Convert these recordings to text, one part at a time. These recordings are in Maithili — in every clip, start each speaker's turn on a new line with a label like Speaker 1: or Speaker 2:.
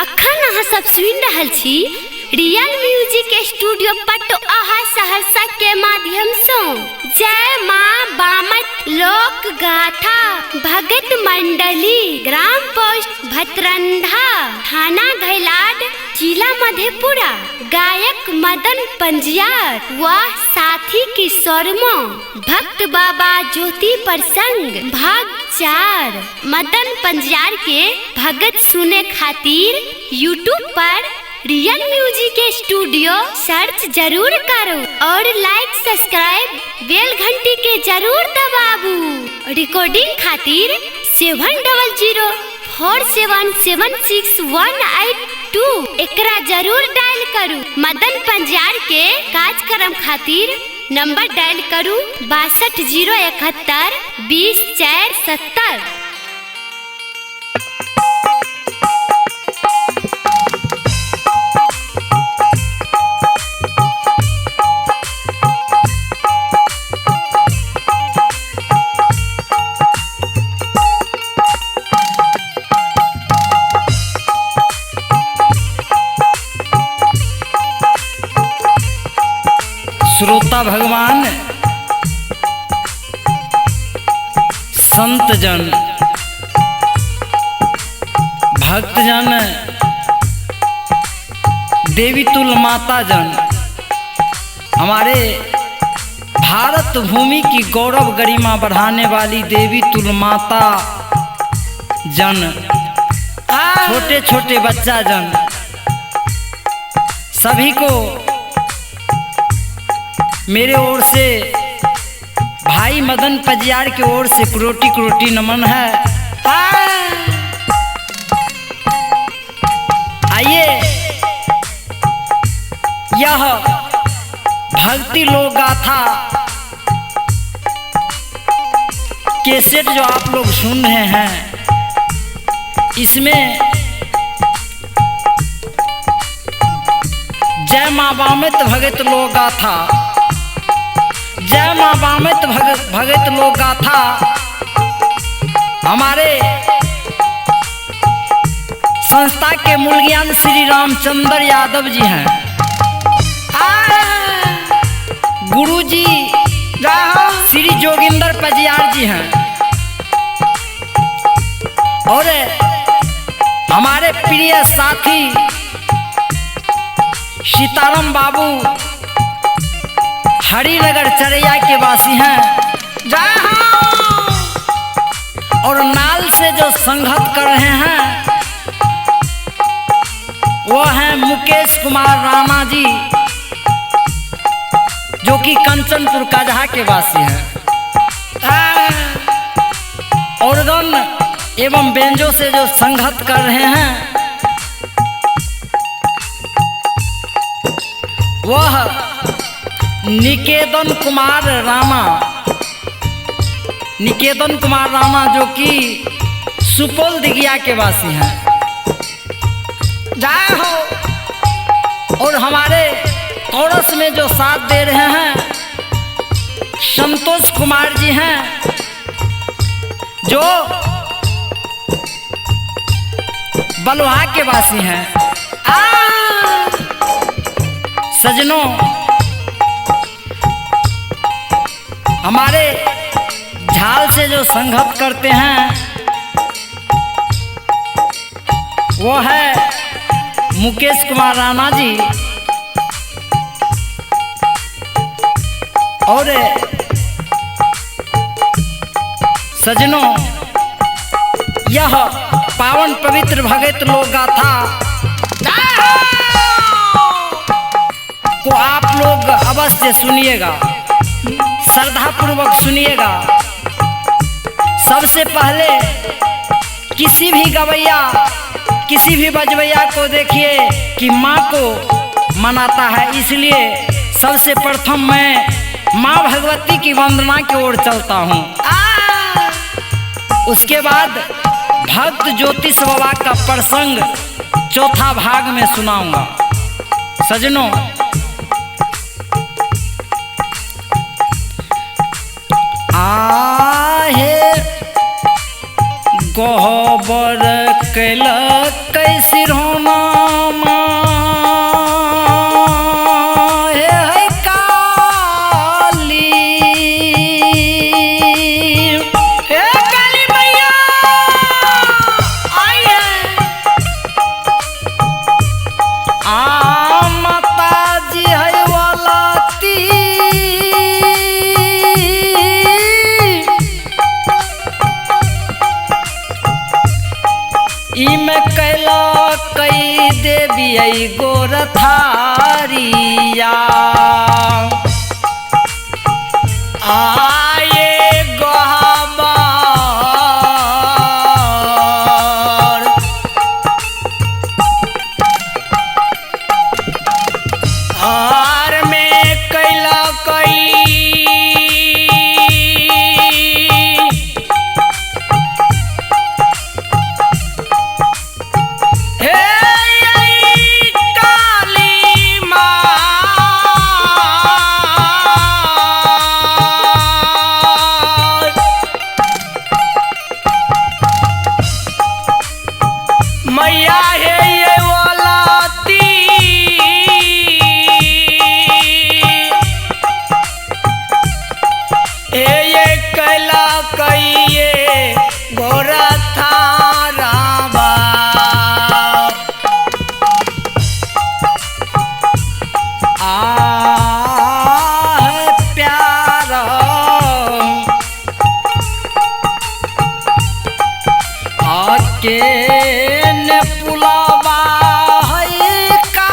Speaker 1: अखन अहाँ सब सुनि रहल छी रियल म्यूजिक स्टूडियो पटोहा सहरसा के माध्यम से जय माँ बामत लोक गाथा भगत मंडली, ग्राम पोस्ट भतरंधा, थाना घैलाड, जिला मधेपुरा। गायक मदन पंजियार व साथी किशोरमा। भक्त बाबा ज्योति प्रसंग भाग 4। मदन पंजियार के भगत सुने खातिर यूट्यूब पर रियल म्यूजिक स्टूडियो सर्च जरूर करो और लाइक सब्सक्राइब बेल घंटी के जरूर दबाबू। रिकॉर्डिंग खातिर 7004776182 एकरा जरूर डायल करू। मदन पंजियार के कार्यक्रम खातिर नंबर डायल करू 62 071 20 4 70।
Speaker 2: श्रोता भगवान, संत जन, भक्तजन, देवी तुल माता जन, हमारे भारत भूमि की गौरव गरिमा बढ़ाने वाली देवी तुल माता जन, छोटे छोटे बच्चा जन, सभी को मेरे ओर से भाई मदन पजियार की ओर से करोटी करोटी नमन है। आइए यह भक्ति लोक गाथा कैसेट जो आप लोग सुन रहे हैं, इसमें जय माँ बामत भगत लोक गाथा, जय माँ बामत भगत लोक गाथा हमारे संस्था के मूल ज्ञान श्री रामचंद्र यादव जी हैं। गुरु जी श्री जोगिंदर पजियार जी हैं और हमारे प्रिय साथी सीताराम बाबू हरिनगर चरैया के वासी हैं। और नाल से जो संगत कर रहे हैं वो हैं मुकेश कुमार राणा जी, जो कि कंचनपुर काजहा के वासी हैं। ऑर्गन एवं बेंजो से जो संगत कर रहे हैं वह निकेतन कुमार रामा, निकेतन कुमार रामा जो कि सुपौल दिगिया के वासी हैं। जय हो। और हमारे कोरस में जो साथ दे रहे हैं संतोष कुमार जी हैं, जो बलुहा के वासी हैं। सजनों, हमारे झाल से जो संगत करते हैं वो है मुकेश कुमार राणा जी और सजनों यह पावन पवित्र भगत लोक गाथा को आप लोग अवश्य सुनिएगा, श्रद्धा पूर्वक सुनिएगा। सबसे पहले किसी भी गवैया, किसी भी बजवैया को देखिए कि माँ को मनाता है, इसलिए सबसे प्रथम मैं माँ भगवती की वंदना की ओर चलता हूँ। उसके बाद भक्त ज्योतिष बाबा का प्रसंग चौथा भाग में सुनाऊंगा। सजनों, आहे गहबर कैलक सिरहोना हे है काली।
Speaker 3: हे काली मैया आई है।
Speaker 2: आ माताजी है वालती इमे कैला कई देवी आई गोरथारिया।
Speaker 3: आए गहबर हार में कैला कई हे आई काली माँ। मैया हे ये वलाती हे ये कैला कइये गोरा थारा बा।
Speaker 2: आ है प्यारा आके ने पुलावा है का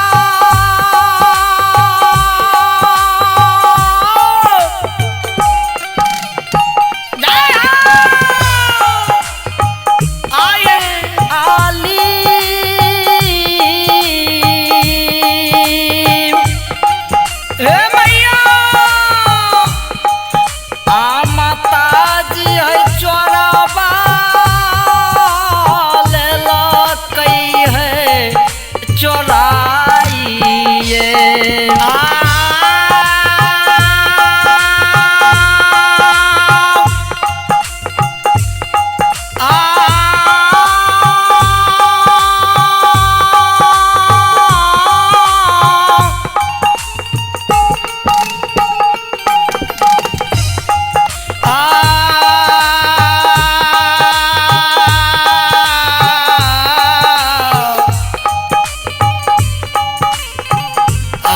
Speaker 3: आए
Speaker 2: आली।
Speaker 3: हे मैया
Speaker 2: आ माताजी है चोराबा लेलकै है चोराइए।
Speaker 3: आ आ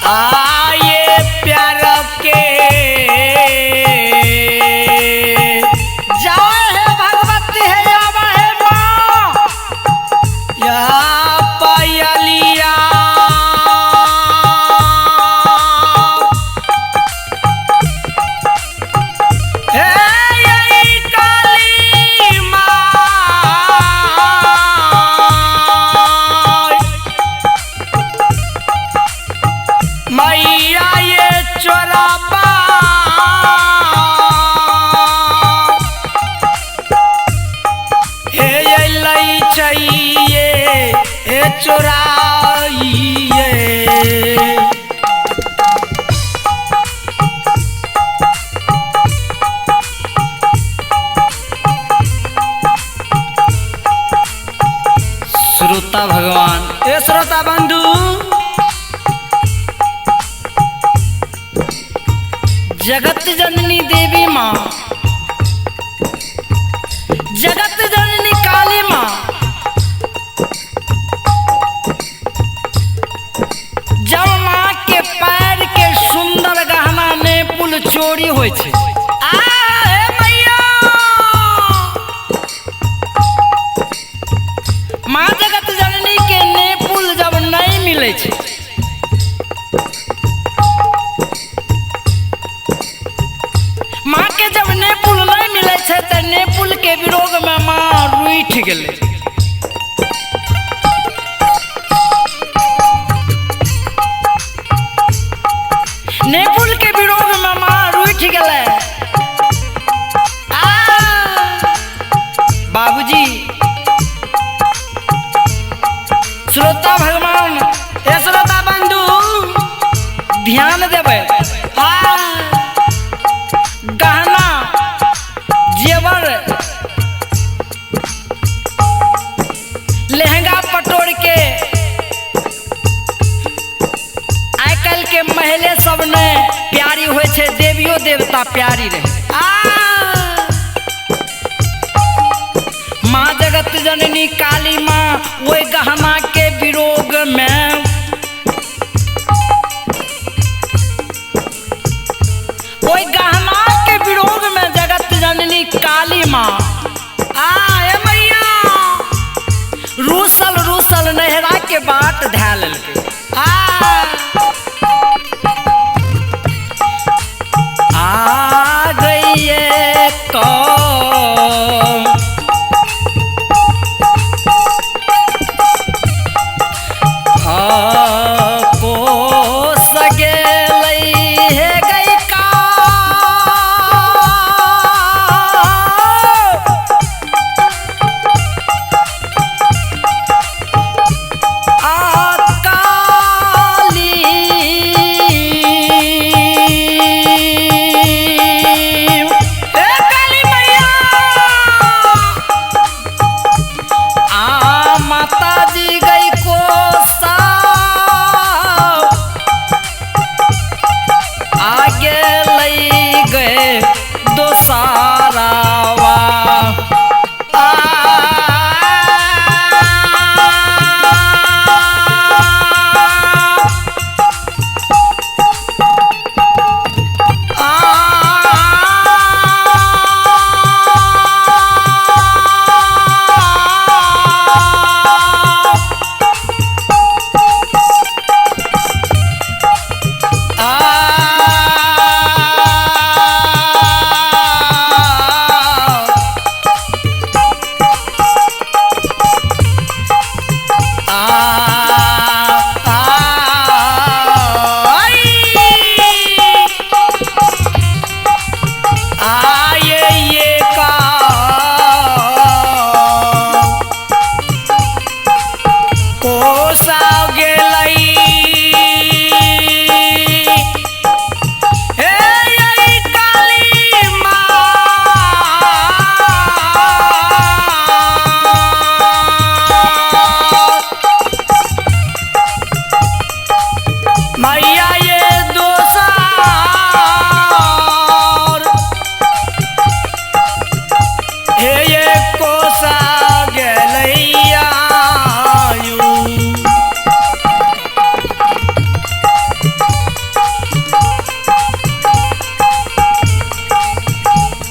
Speaker 3: आए प्यार के
Speaker 2: जय हे भगवती हे आवा हे माँ।
Speaker 3: या पायलिया हे आई काली माँ। मैया ये चोराबा हे ये लई चाहिए हे चोराइए।
Speaker 2: श्रोता भगवान
Speaker 3: हे श्रोता बंधु
Speaker 2: जगत जननी देवी माँ, जगत जननी काली माँ, जब माँ के पैर के सुंदर गहना में पुल चोरी होइ छै।
Speaker 3: आ हे मैया
Speaker 2: माँ जगत जननी के नेपुल जब नहीं मिले छै माँ के जब नेपुल नहीं मिले छै तऽ नेपुल के विरोध में माँ रूठि गेलै। नेपुल के विरोध में माँ रूठि गेलै।
Speaker 3: आ
Speaker 2: बाबूजी श्रोता भगवान
Speaker 3: हे श्रोता
Speaker 2: ध्यान देबै। गहना जेवर लहंगा पटोर के आइ काल्हि के महिले सब ने प्यारी होइ छै, देवियो देवता प्यारी रहे। माँ जगत जननी काली माँ ओहि गहना के विरोग में ओहि गहना के विरोग में जगत जननी काली माँ
Speaker 3: मैया
Speaker 2: रूसल रूसल नहरा के बाट धए लेलकै। आ गई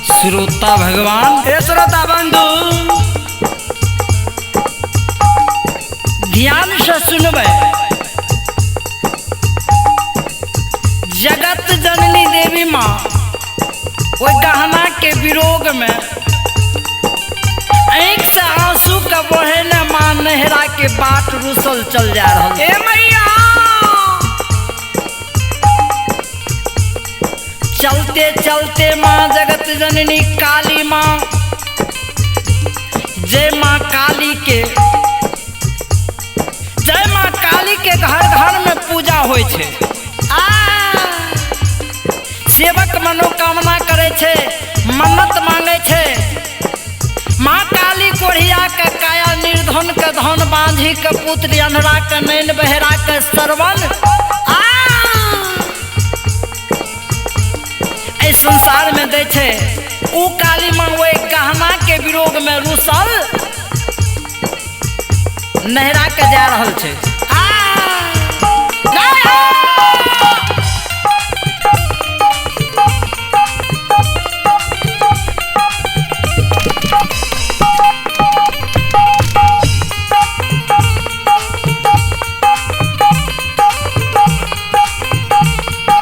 Speaker 2: श्रोता भगवान,
Speaker 3: हे श्रोता बंधु,
Speaker 2: ध्यान से सुनबै। जगत जननी देवी माँ ओहि गहना के विरोग में आँख से आंसू के बहेने माँ नहरा के बाट रुसल चल जा रहा।
Speaker 3: हे मैया,
Speaker 2: चलते चलते माँ जगत जननी काली माँ, जय माँ काली के, जय माँ काली के घर घर में पूजा होइ छै। सेवक मनोकामना करे छै, मन्नत मांगे छै। माँ काली कोढ़िया के काया, निर्धन के धन, बांझी के पुत्र, अन्हरा के नैन, बहरा के श्रवण संसार में दै छै। उ काली माँ ओहि गहना के विरोग में रुसल नहरा के जा रहल छै।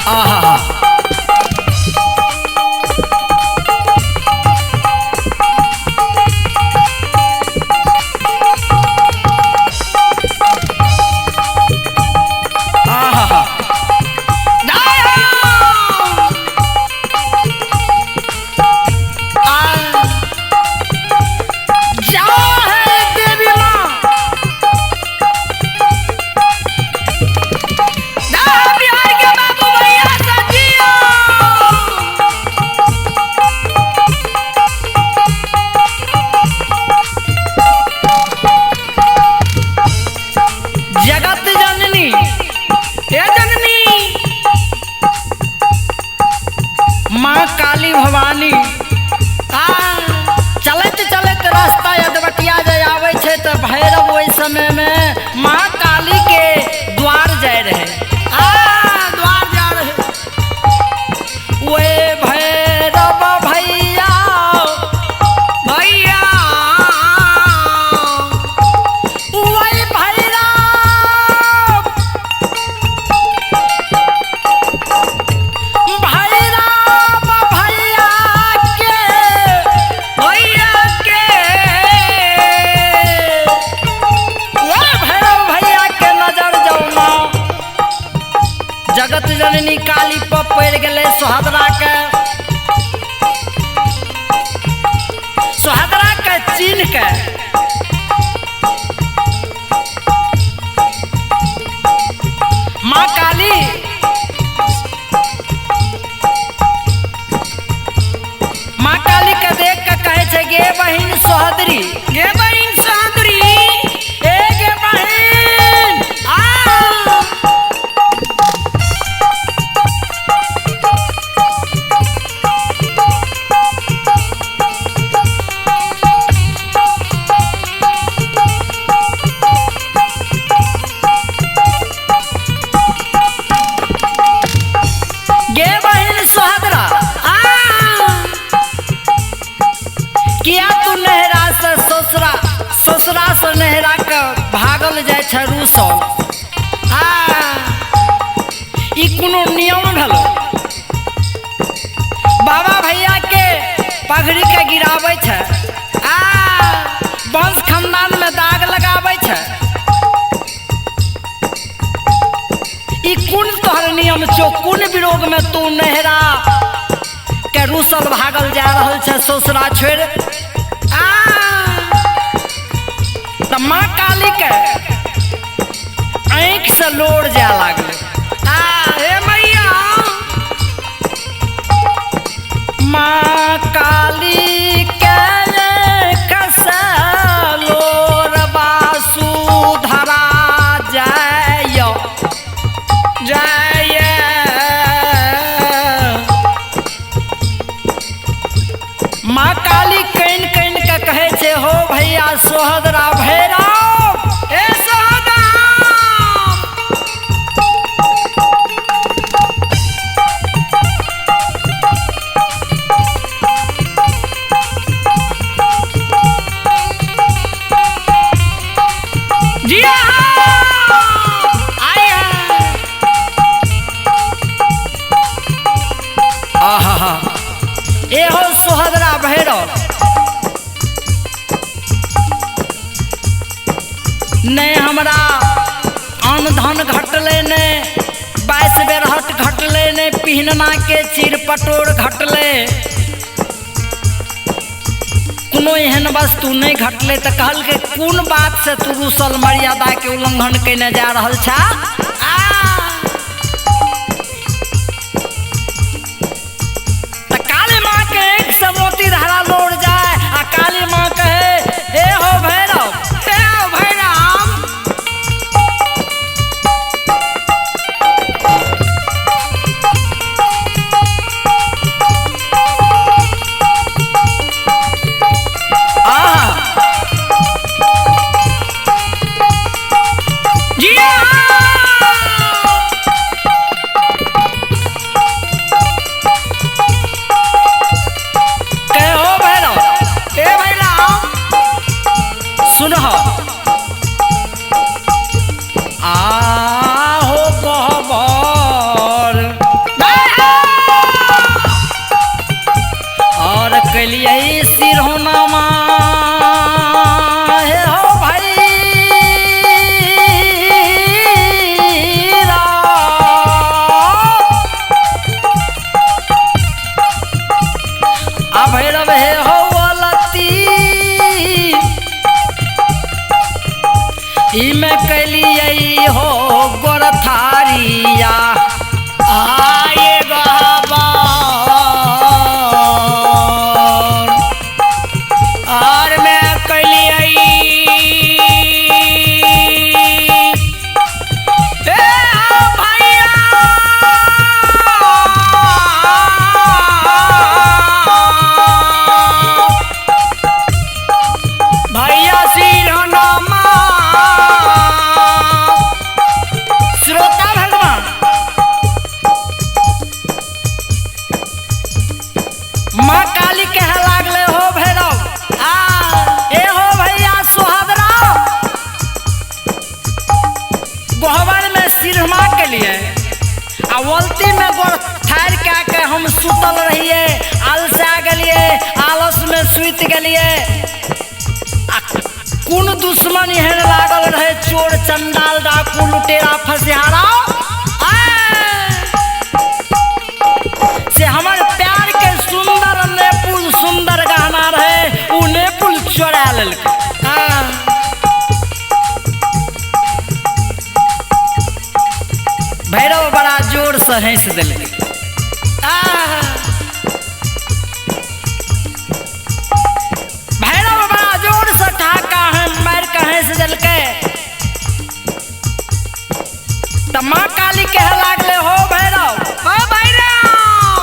Speaker 2: आहा, आहा, काली भवानी
Speaker 3: आ
Speaker 2: चलैत चलैत रास्ता यदवटिया जाय आबै छै तऽ भैरव ओहि समय में माँ काली के द्वार जाय रहे।
Speaker 3: आ द्वार जा रहे।
Speaker 2: वे भैरव भैया
Speaker 3: भैया
Speaker 2: वे भैरव भैरव भैया के
Speaker 3: भैया के
Speaker 2: वे भैरव भैया के नजर जौना जगत जननी काली पर पड़ि गेलै सोहदरा के। सोहदरा के चिन्ह के माँ काली माँ काली के देख के कहै छै गे बहिन सोहदरी,
Speaker 3: गे बहिन सोहदरी,
Speaker 2: ए गे बहिन।
Speaker 3: आ
Speaker 2: गे बहिन सोहदरा,
Speaker 3: आ
Speaker 2: किया तू नहरा से ससुरा, ससुरा से नहरा के भागल जाय छै रूसल।
Speaker 3: आ
Speaker 2: ई कोनो नियम भेलो? बाबा भैया के पगड़ी के गिराबै छै,
Speaker 3: आ
Speaker 2: वंश खानदान में दाग लगाबै छै। ई कोन तोहर नियम छौ? कोन विरोग में तू नहरा के रूसल भागल जा रहल छै ससुरा छोड़ि?
Speaker 3: आ
Speaker 2: तऽ माँ काली के आँखि से लोर जाय लागलै।
Speaker 3: आ हे मैया
Speaker 2: माँ काली के आँखि से लोर बासुधरा जाय
Speaker 3: जय।
Speaker 2: माँ काली कनि कनि के कहै छै हो भैया सोहदरा भैरव,
Speaker 3: ए सोहदा जी आया।
Speaker 2: आहा ए हो सोहदरा भैरव, नहि हमरा अन्न धन घटलै, नहि 22 बेरहट घटलै, नहि पिहनना के चीर पटोर घटलै, कोनो एहन वस्तु नहि घटलै। तऽ कहलकै कोन बात से तू रूसल मर्यादा के उल्लंघन केने जा रहल छा?
Speaker 3: आ
Speaker 2: तऽ काली माँ के आँखि से मोती धारा लोड़ जाय आ काली माँ कहे हे हो भैरव,
Speaker 3: हे हो भैरव।
Speaker 2: आहा
Speaker 3: जी।
Speaker 2: में गोड़ ठाड़ कए के हम सुतल रहिए, आलसा गेलिए, आलस में सुति गेलिए। आ कोन दुश्मन एहन लागल रहे, चोर चंडाल डाकू लुटेरा फसिहारा से हमर प्यार के सुंदर नेपुल सुंदर गहना रहे, उ नेपुल चोरा लेलकै। भैरव बड़ा जोर से हंस देलकै। भैरव बड़ा जोर से ठहाका मारि के हंस देलकै। त माँ काली कहे लागले, हो भैरव,
Speaker 3: हो भैरव,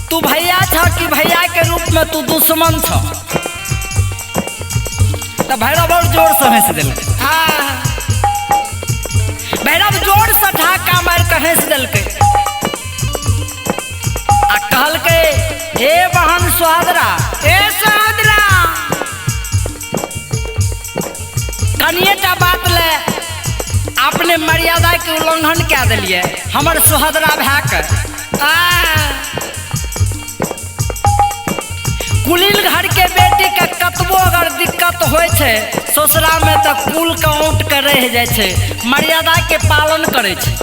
Speaker 2: तू भैया छ कि भैया के रूप में तू दुश्मन छ? त भैरव और जोर से हंस देलकै। भैरव जोर से ठहाका मारि के हंस देलकै आ कहलकै, हे बहन सोहदरा,
Speaker 3: हे सोहदरा,
Speaker 2: कनिएटा बात ले अपने मर्यादा के उल्लंघन कए देलिए हमर सोहदरा भए के। कुलीन घर के बेटी के कतबो अगर दिक्कत होइ छै ससुरा में त कुल के औंट के रहि जाइ छै, मर्यादा के पालन करै छै।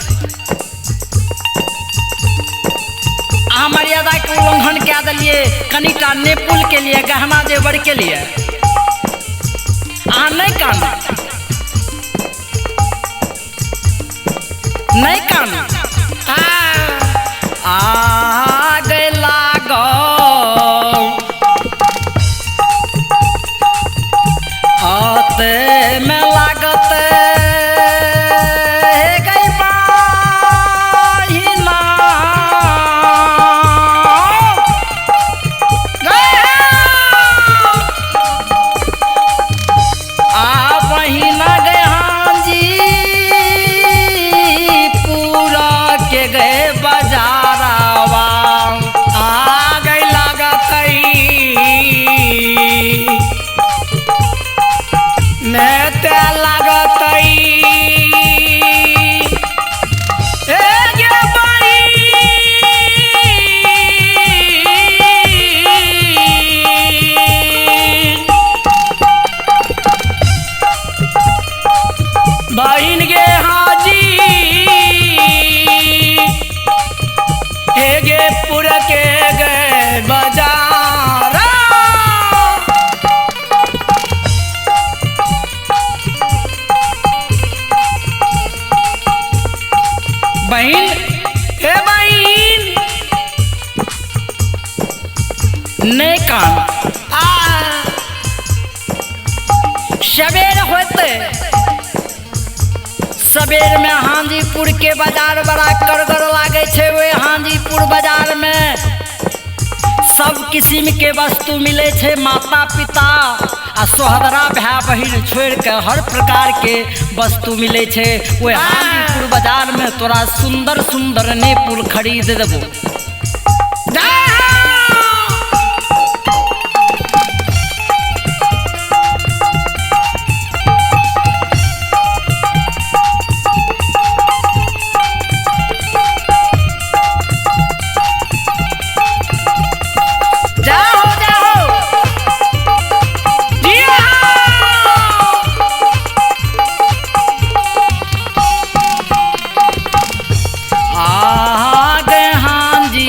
Speaker 2: अहाँ मर्यादा के उल्लंघन कए देलिए कनिटा नेपुल के लिए, गहना जेवर के लिए। अहाँ नहि कानू, नहीं कानू। आग लागो आते में लागत गई बाहिना, आ बहिना गए हांजी पूरा के गए बाजारावा।
Speaker 3: आ गई लागतई मैं ते लागतई ए गे बहिन, बहिन गे हाजी हे गे पुर के गए बाजार।
Speaker 2: बहिन,
Speaker 3: हे बहिन,
Speaker 2: नहीं कान। सवेर होते सवेर में हाजीपुर के बाजार बड़ा करगर लागे छै। ओहि हाजीपुर बाजार में सब किस्म के वस्तु मिले छै। माता पिता आ सोहदरा भाय बहिन छोड़ के हर प्रकार के वस्तु मिले छै। ओहि हाजीपुर बाजार में तोरा सुंदर सुंदर नेपुल खरीद देबो। जाओ जाओ आग हांजी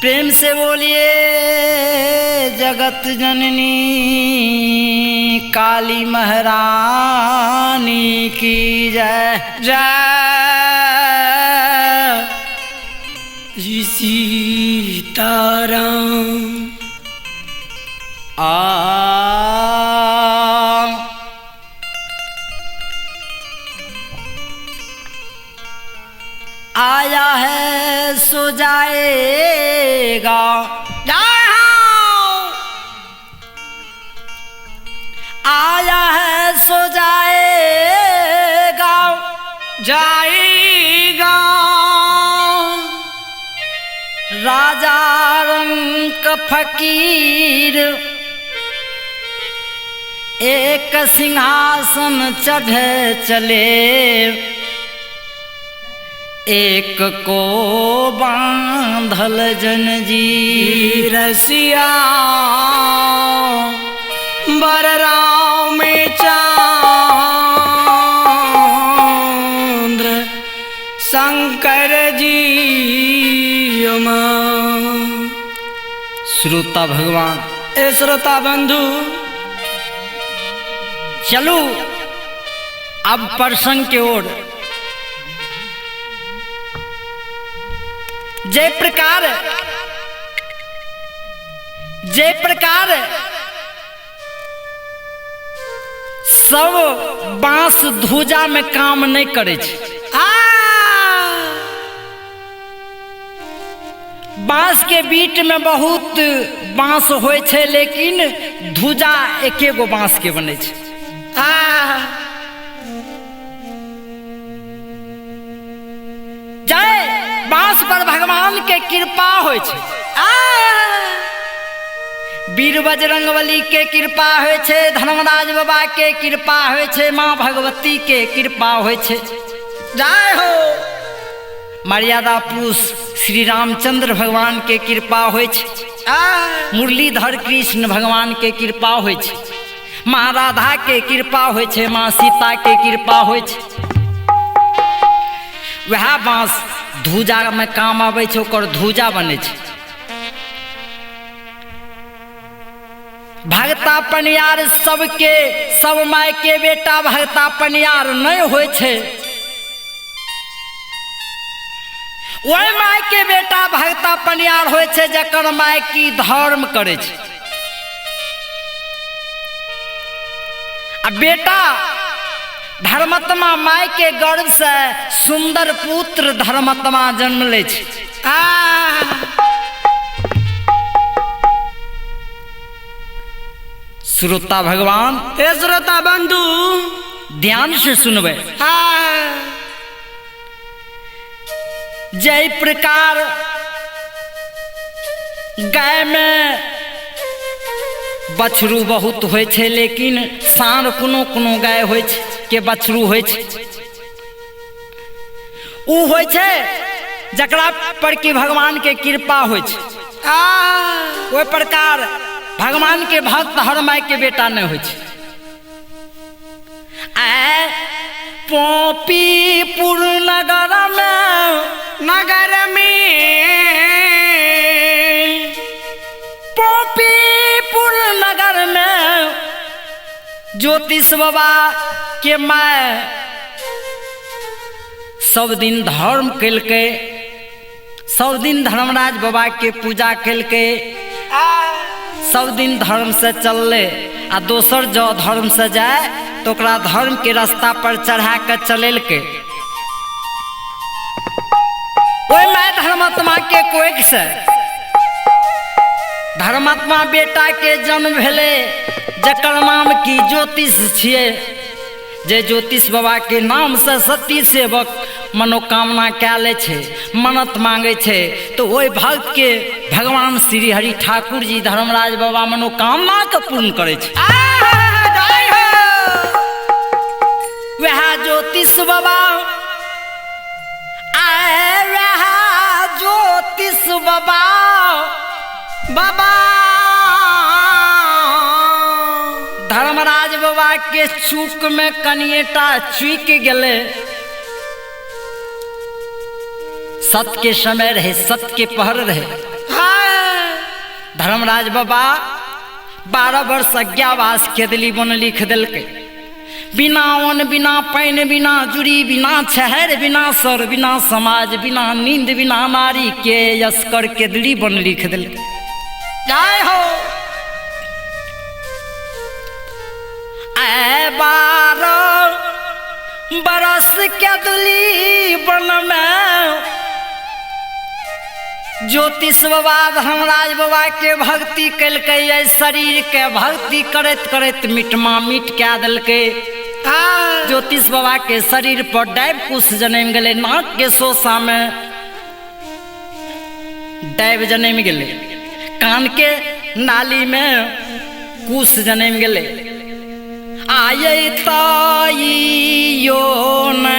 Speaker 2: प्रेम से बोलिए जगत जननी काली महारानी की जय।
Speaker 3: जय सीताराम।
Speaker 2: आ आया है सो जाएगा, आया है सो जाएगा,
Speaker 3: जाएगा।
Speaker 2: राजा रंग फकीर एक सिंहासन चढ़े चले, एक को बांधल जंजीर।
Speaker 3: रसिया बरराव में चांद्र शंकर जी।
Speaker 2: श्रोता भगवान,
Speaker 3: ए श्रोता बंधु,
Speaker 2: चलो अब प्रसंग के ओर। जय प्रकार, जय प्रकार सब बांस धूजा में काम नहीं करे छे। बांस के बीट में बहुत बांस होय छे, लेकिन धूजा एके गो बांस के बने छे। जय बांस पर भगवान के कृपा होय छे, वीर बजरंगबली के कृपा होय छे, धर्मराज बाबा के कृपा होय छे, माँ भगवती के कृपा होय छे।
Speaker 3: जय हो।
Speaker 2: मर्यादा पुरुष श्री रामचंद्र भगवान के कृपा होय छे, मुरलीधर कृष्ण भगवान के कृपा होय छे, माँ राधा के कृपा होय छे, माँ सीता के कृपा होय छे। वएह बांस धूजा में काम आबै छै, ओकर धूजा बनै छै। भगता पनियार सबके, सब माय के बेटा भगता पनियार नहीं होइ छै। ओहि माय के बेटा भगता पनियार होइ छै जकर माय की धर्म करै छै। आ बेटा धर्मात्मा माय के गर्भ से सुंदर पुत्र धर्मात्मा जन्म लै छै। श्रोता भगवान,
Speaker 3: हे श्रोता बंधु,
Speaker 2: ध्यान से सुनबै। जय प्रकार गाय में बछरू बहुत होइ छै, लेकिन साँढ़ कोनो कोनो गाय होइ छै के बछरू होइ छै। उ होइ छै जकरा पर कि भगवान के कृपा होइ छै। ओहि प्रकार भगवान के भक्त हर माय के बेटा नहीं होइ छै। आय पोपीपुर नगर में,
Speaker 3: नगर में,
Speaker 2: पोपीपुर नगर में ज्योतिष बाबा के my सब दिन धर्म केलकै, सब दिन धर्मराज बाबा के पूजा केलकै, सब दिन धर्म से चलले। आ दोसर जो धर्म से जाए तो ओकरा धर्म के रास्ता पर चढ़ा के चलेलकै। ओहि my धर्मात्मा के कोख से धर्मात्मा बेटा के जन्म भेलै, जकर नाम की ज्योतिष छियै। जे ज्योतिष बाबा के नाम से सती सेवक मनोकामना कए लै छै, मन्नत मांगे छै, तो ओहि भक्त के भगवान श्री हरि ठाकुर जी धर्मराज बाबा मनोकामना के पूर्ण करै छै। वएह ज्योतिष बाबा आए, वएह ज्योतिष बाबा
Speaker 3: बाबा
Speaker 2: धर्मराज बाबा के चूक में कनिएटा चूक गेलै। सत के समय रहे, सत के पहर रहे। धर्मराज बाबा 12 वर्ष अज्ञावास केदली बन लिख देलकै। बिना अन्न बिना पानि बिना जुड़ी बिना छहर बिना सर बिना समाज बिना नींद बिना नारी के यस्कर केदली बन लिख देलकै।
Speaker 3: जय हो।
Speaker 2: ऐ 12 बरस केदली बन में ज्योतिष बाबा धर्मराज बाबा के भक्ति कलकै, शरीर के भक्ति करैत करैत मिटमा मिट कए देलकै। ज्योतिष बाबा के शरीर पर डाइब कुश जनमि गेलै, नाक के शोषा में डाइब जनमि गेलै, कान के नाली में कुश जनमि गेलै। आये ताइयो ने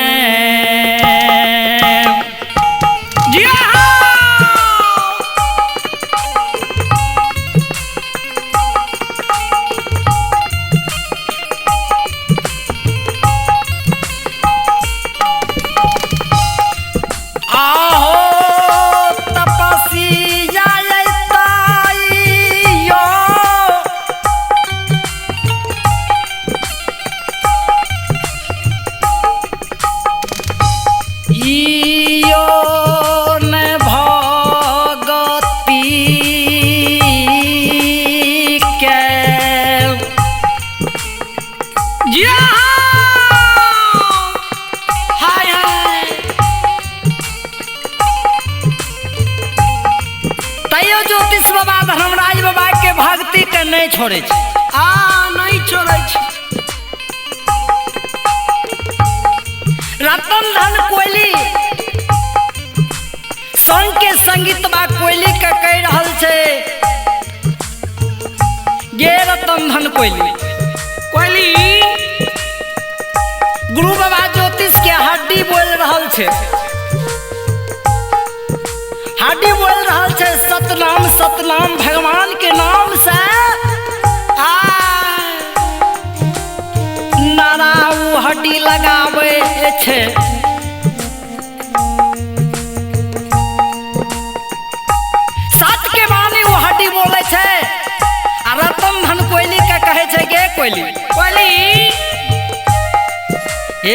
Speaker 2: नहीं छोड़े
Speaker 3: आ नहीं छोड़े।
Speaker 2: रतन धन कोयली संग के संगीत बा कोयली के कह रहल छे गे रतन धन कोयली
Speaker 3: कोयली
Speaker 2: गुरु बाबा ज्योतिष के हड्डी बोल रहल छे, हड्डी बोल रहल छे सतनाम सतनाम भगवान के नाम से नारा उ हड्डी लगावे छे। सत के बानी उ हड्डी बोले छे आ रतन धन कोयली के कहे छे गे कोयली
Speaker 3: कोयली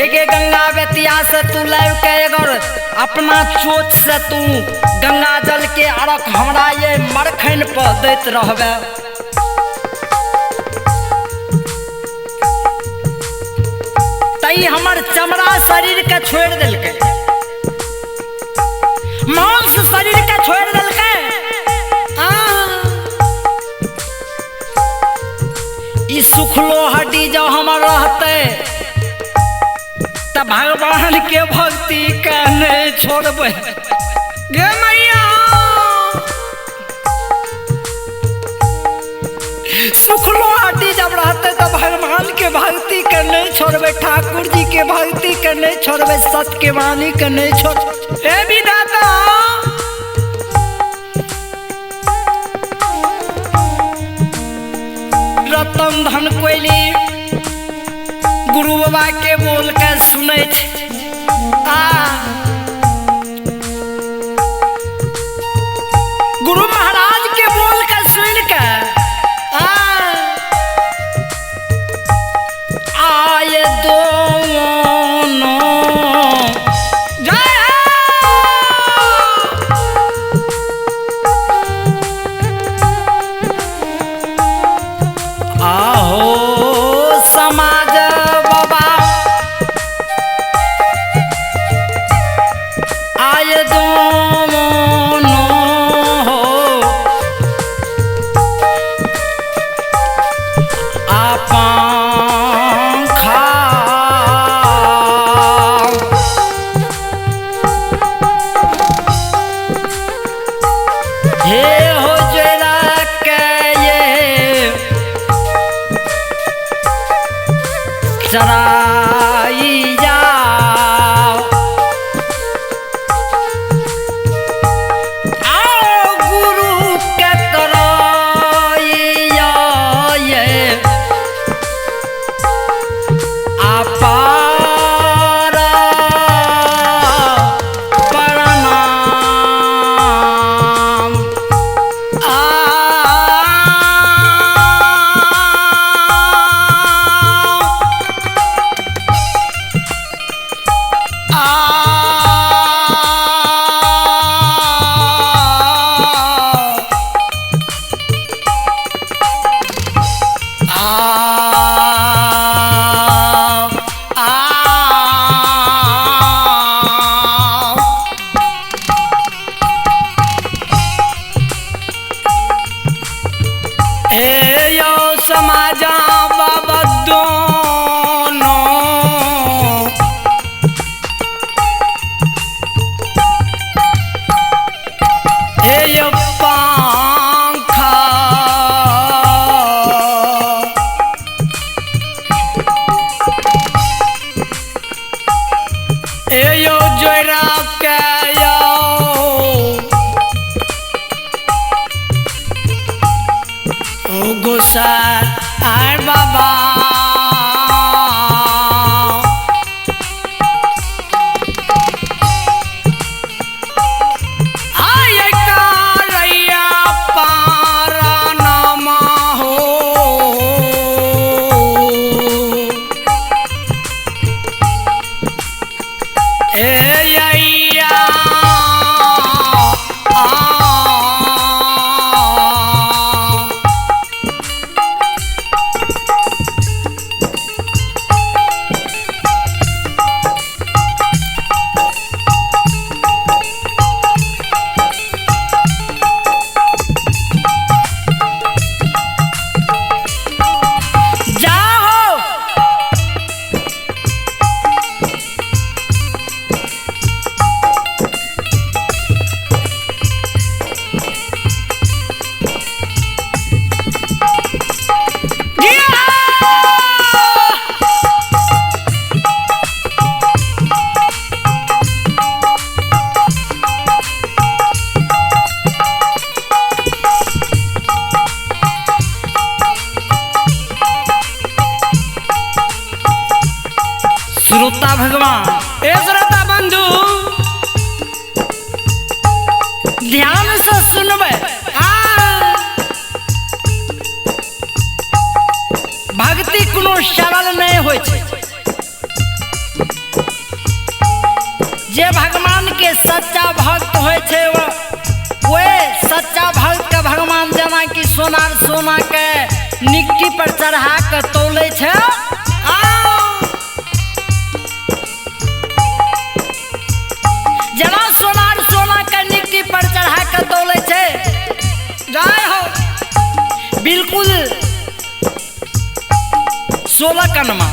Speaker 2: एगे गंगा बेतिया से तू लाव के अगर अपना चोच से तू गंगा जल के अरक हमरा ये मरखन पर दैत रहबे। तई हमर चमड़ा शरीर के छोड़ देलकै, मांस शरीर के छोड़ देलकै। ई सुखलो हड्डी जब हमर रहते त भगवान के भक्ति के नहीं छोड़बै
Speaker 3: गे मैया।
Speaker 2: सुखलो हड्डी जब रहते तो भगवान के भक्ति के नहीं छोड़बै, ठाकुर जी के भक्ति के नहीं छोड़बै, सत के वाणी के नहीं छोड़।
Speaker 3: ए विधाता
Speaker 2: रतन धन कोयली गुरु बाबा के बोल के सुनै छै।
Speaker 3: आ
Speaker 2: गुरु महाराज के बोल के सुन के आए दोनों
Speaker 3: जय
Speaker 2: आहो समाज बाबा आए दोनों हो आपा हे हो जरा के ये चराई जाओ आओ गुरु के कराइया ये अपार प्रणाम। आ ध्यान से सुनबै। भक्ति कोनो सरल नहीं होइ छै। जे भगवान के सच्चा भक्त होइ छै ओए सच्चा भक्त के भगवान जेना कि सोनार सोना के निक्की पर चढ़ा के तौले छै। जेना सोनार सोना के निक्की पर चढ़ा के तौले छै,
Speaker 3: जय हो,
Speaker 2: बिल्कुल 16 कनमा।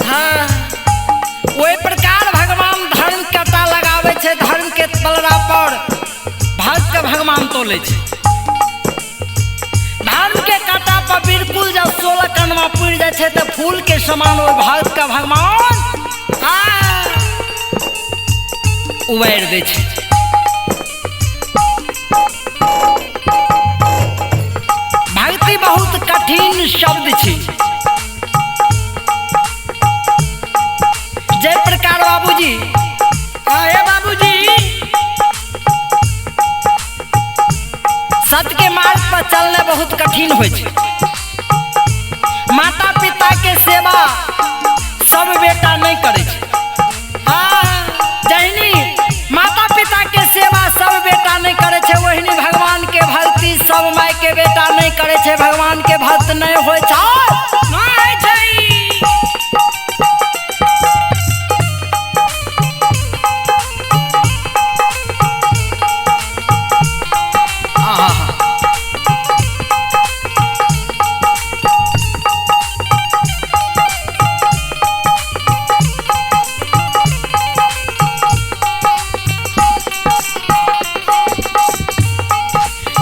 Speaker 3: हाँ,
Speaker 2: ओहि प्रकार भगवान धर्म कटा लगाबै छै, धर्म के पलड़ा पर भक्त के भगवान तोले छै। धर्म के कांटा पर बिल्कुल जब 16 कनमा पुरि जाइ छै तऽ फूल के समान ओहि भक्त के भगवान उबारि दै छै। भक्ति बहुत कठिन शब्द छै। जय प्रकार बाबूजी।
Speaker 3: हे बाबूजी,
Speaker 2: सत्य के मार्ग पर चलना बहुत कठिन होइ छै। माता पिता के सेवा सब बेटा नहीं करै छै। जहिनी माता पिता के सेवा सब बेटा नहीं करै छै, ओहिनी भगवान के भक्ति सब माय के बेटा नहीं करै छै। भगवान के भक्त नहीं होइ छै।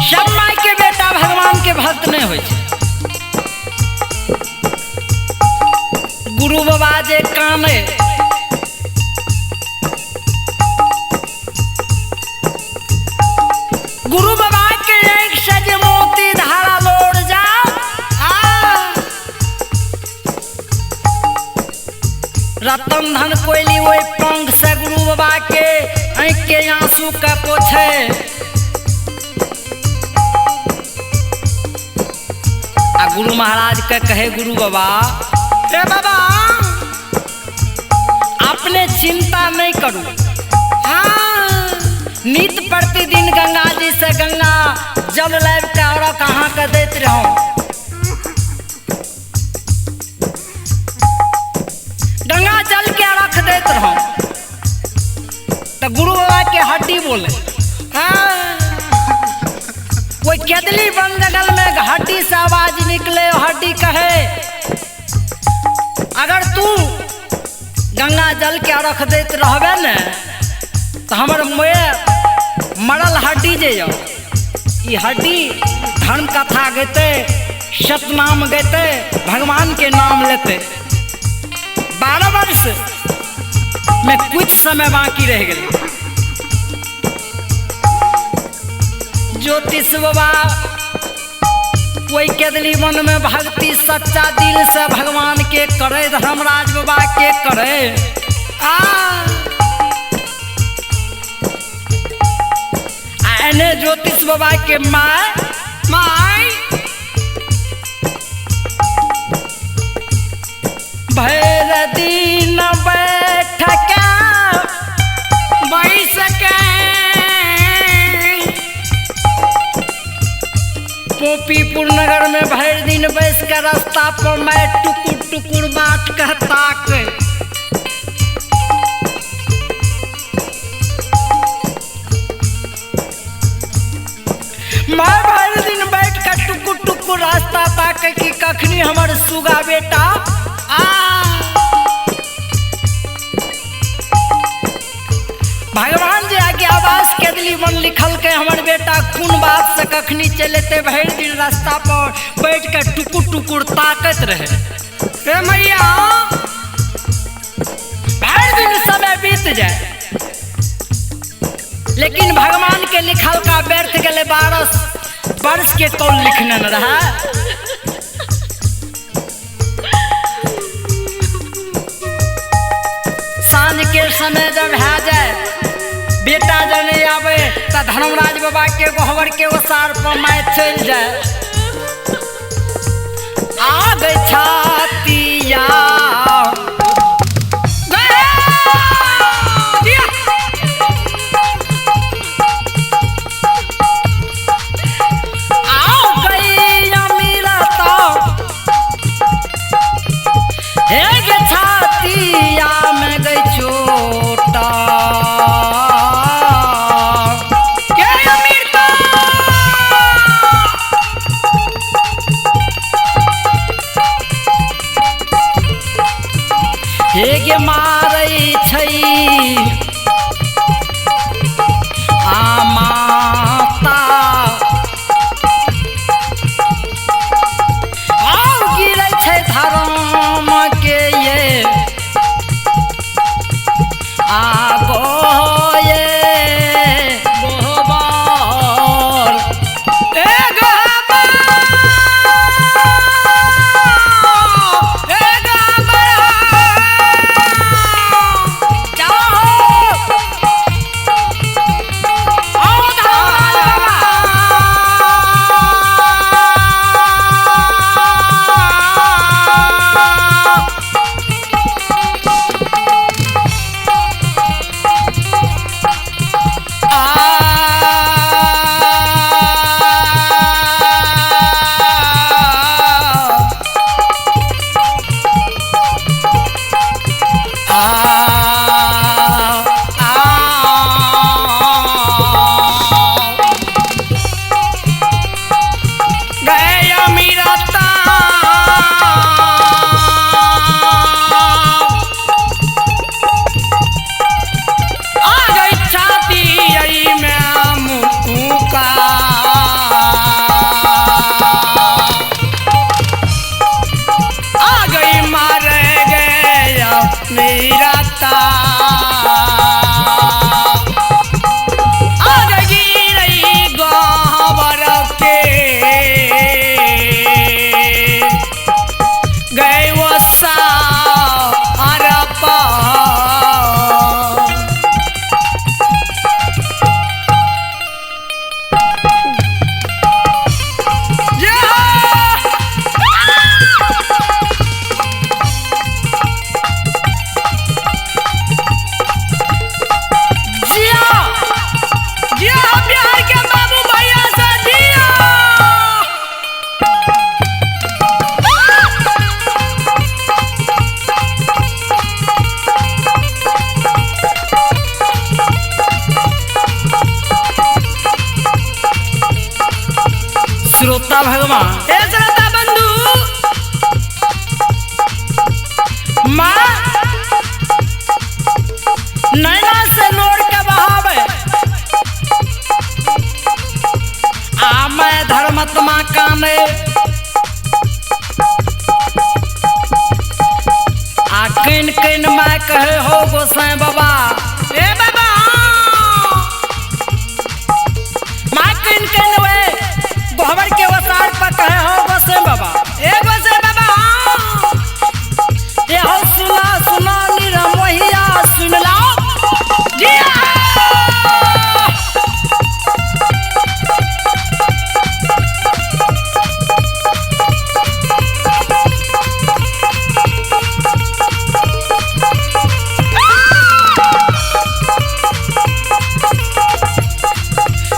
Speaker 2: सब माय के बेटा भगवान के भक्त नहीं होइ छै। गुरु बाबा जे काने गुरु बाबा के आँखि से जे मोती धारा लोड़ जाओ, रतन धन कोयली ओहि पंख से गुरु बाबा के आँखि के आंसू के पोछे। आ गुरु महाराज के कहे, गुरु बाबा,
Speaker 3: हे बाबा,
Speaker 2: अपने चिंता नहीं करू। नित प्रतिदिन गंगा जी से गंगा जल लाबि के और कहाँ के दैत रहूं। गंगा जल के रख दैत रहूं। तो गुरु बाबा के हड्डी बोले, कोई केदली वन जंगल में हड्डी से आवाज निकले, हड्डी कहे अगर तू गंगा जल के रख दैत रहबे ने तो हमर मरल हड्डी जे यौ, ई हड्डी धर्म कथा गैते, सतनाम गैते, भगवान के नाम लेते। 12 वर्ष में कुछ समय बाकी रह गए। ज्योतिष बाबा कोई केदली मन में भक्ति सच्चा दिल से भगवान के करे, धर्मराज बाबा के करे। आ एने ज्योतिष बाबा के my
Speaker 3: my
Speaker 2: भैर दिन बैठ के
Speaker 3: बैस के
Speaker 2: पोपीपुर नगर में भर दिन बैस के रास्ता पर मैं टुकुर टुकुर बाट कहता के मैं भर दिन बैठ के टुकुर टुकुर रास्ता ताके कि कखनी हमर सुगा बेटा आ। भगवान जे आगे आवाज के दिली मन लिखल के हमर बेटा कोन बात से कखनी चलेते, भर दिन रास्ता पर बैठ के टुकुर टुकुर ताकत रहे।
Speaker 3: हे मैया,
Speaker 2: भर दिन समय बीत जाए लेकिन भगवान के लिखल का व्यर्थ गले 12 वर्ष के कौन लिखने न रहा। साँझ के समय जब है जाए बेटा जने आवे तो धर्मराज बाबा के गोहबर के ओसार पर माय चल जाए। आ गई छातिया छातिया में गई छोटा
Speaker 3: के अमृता
Speaker 2: हे गे मारै छै आ माता आउ गिरै छै धर्म के ये आ गो ये गोबर
Speaker 3: ए गहबर ए गहबर
Speaker 2: जाओ आओ धर्मराज बाबा।
Speaker 3: गया मीराता आ गई छाती आई मैं मुका आ गई मार गया मेरा ता आ गई रही गोबर के गए वो सारा पा।
Speaker 2: जिया
Speaker 3: जिया बिहार के बाबू भैया से जिया।
Speaker 2: श्रोता भगवान
Speaker 3: हे श्रोता बंधु
Speaker 2: माँ नैना से लोर के बहावे आ मैं धर्मात्मा काने आ किन किन मैं कहे हो गोसाई बाबा
Speaker 3: ए बाबा
Speaker 2: माँ किन किन वे गोहबर के वसार पर कहे हो गोसाई बाबा
Speaker 3: ए गोसे बाबा
Speaker 2: ये हो सुना सुना निरमोहिया सुन लाओ
Speaker 3: जिया।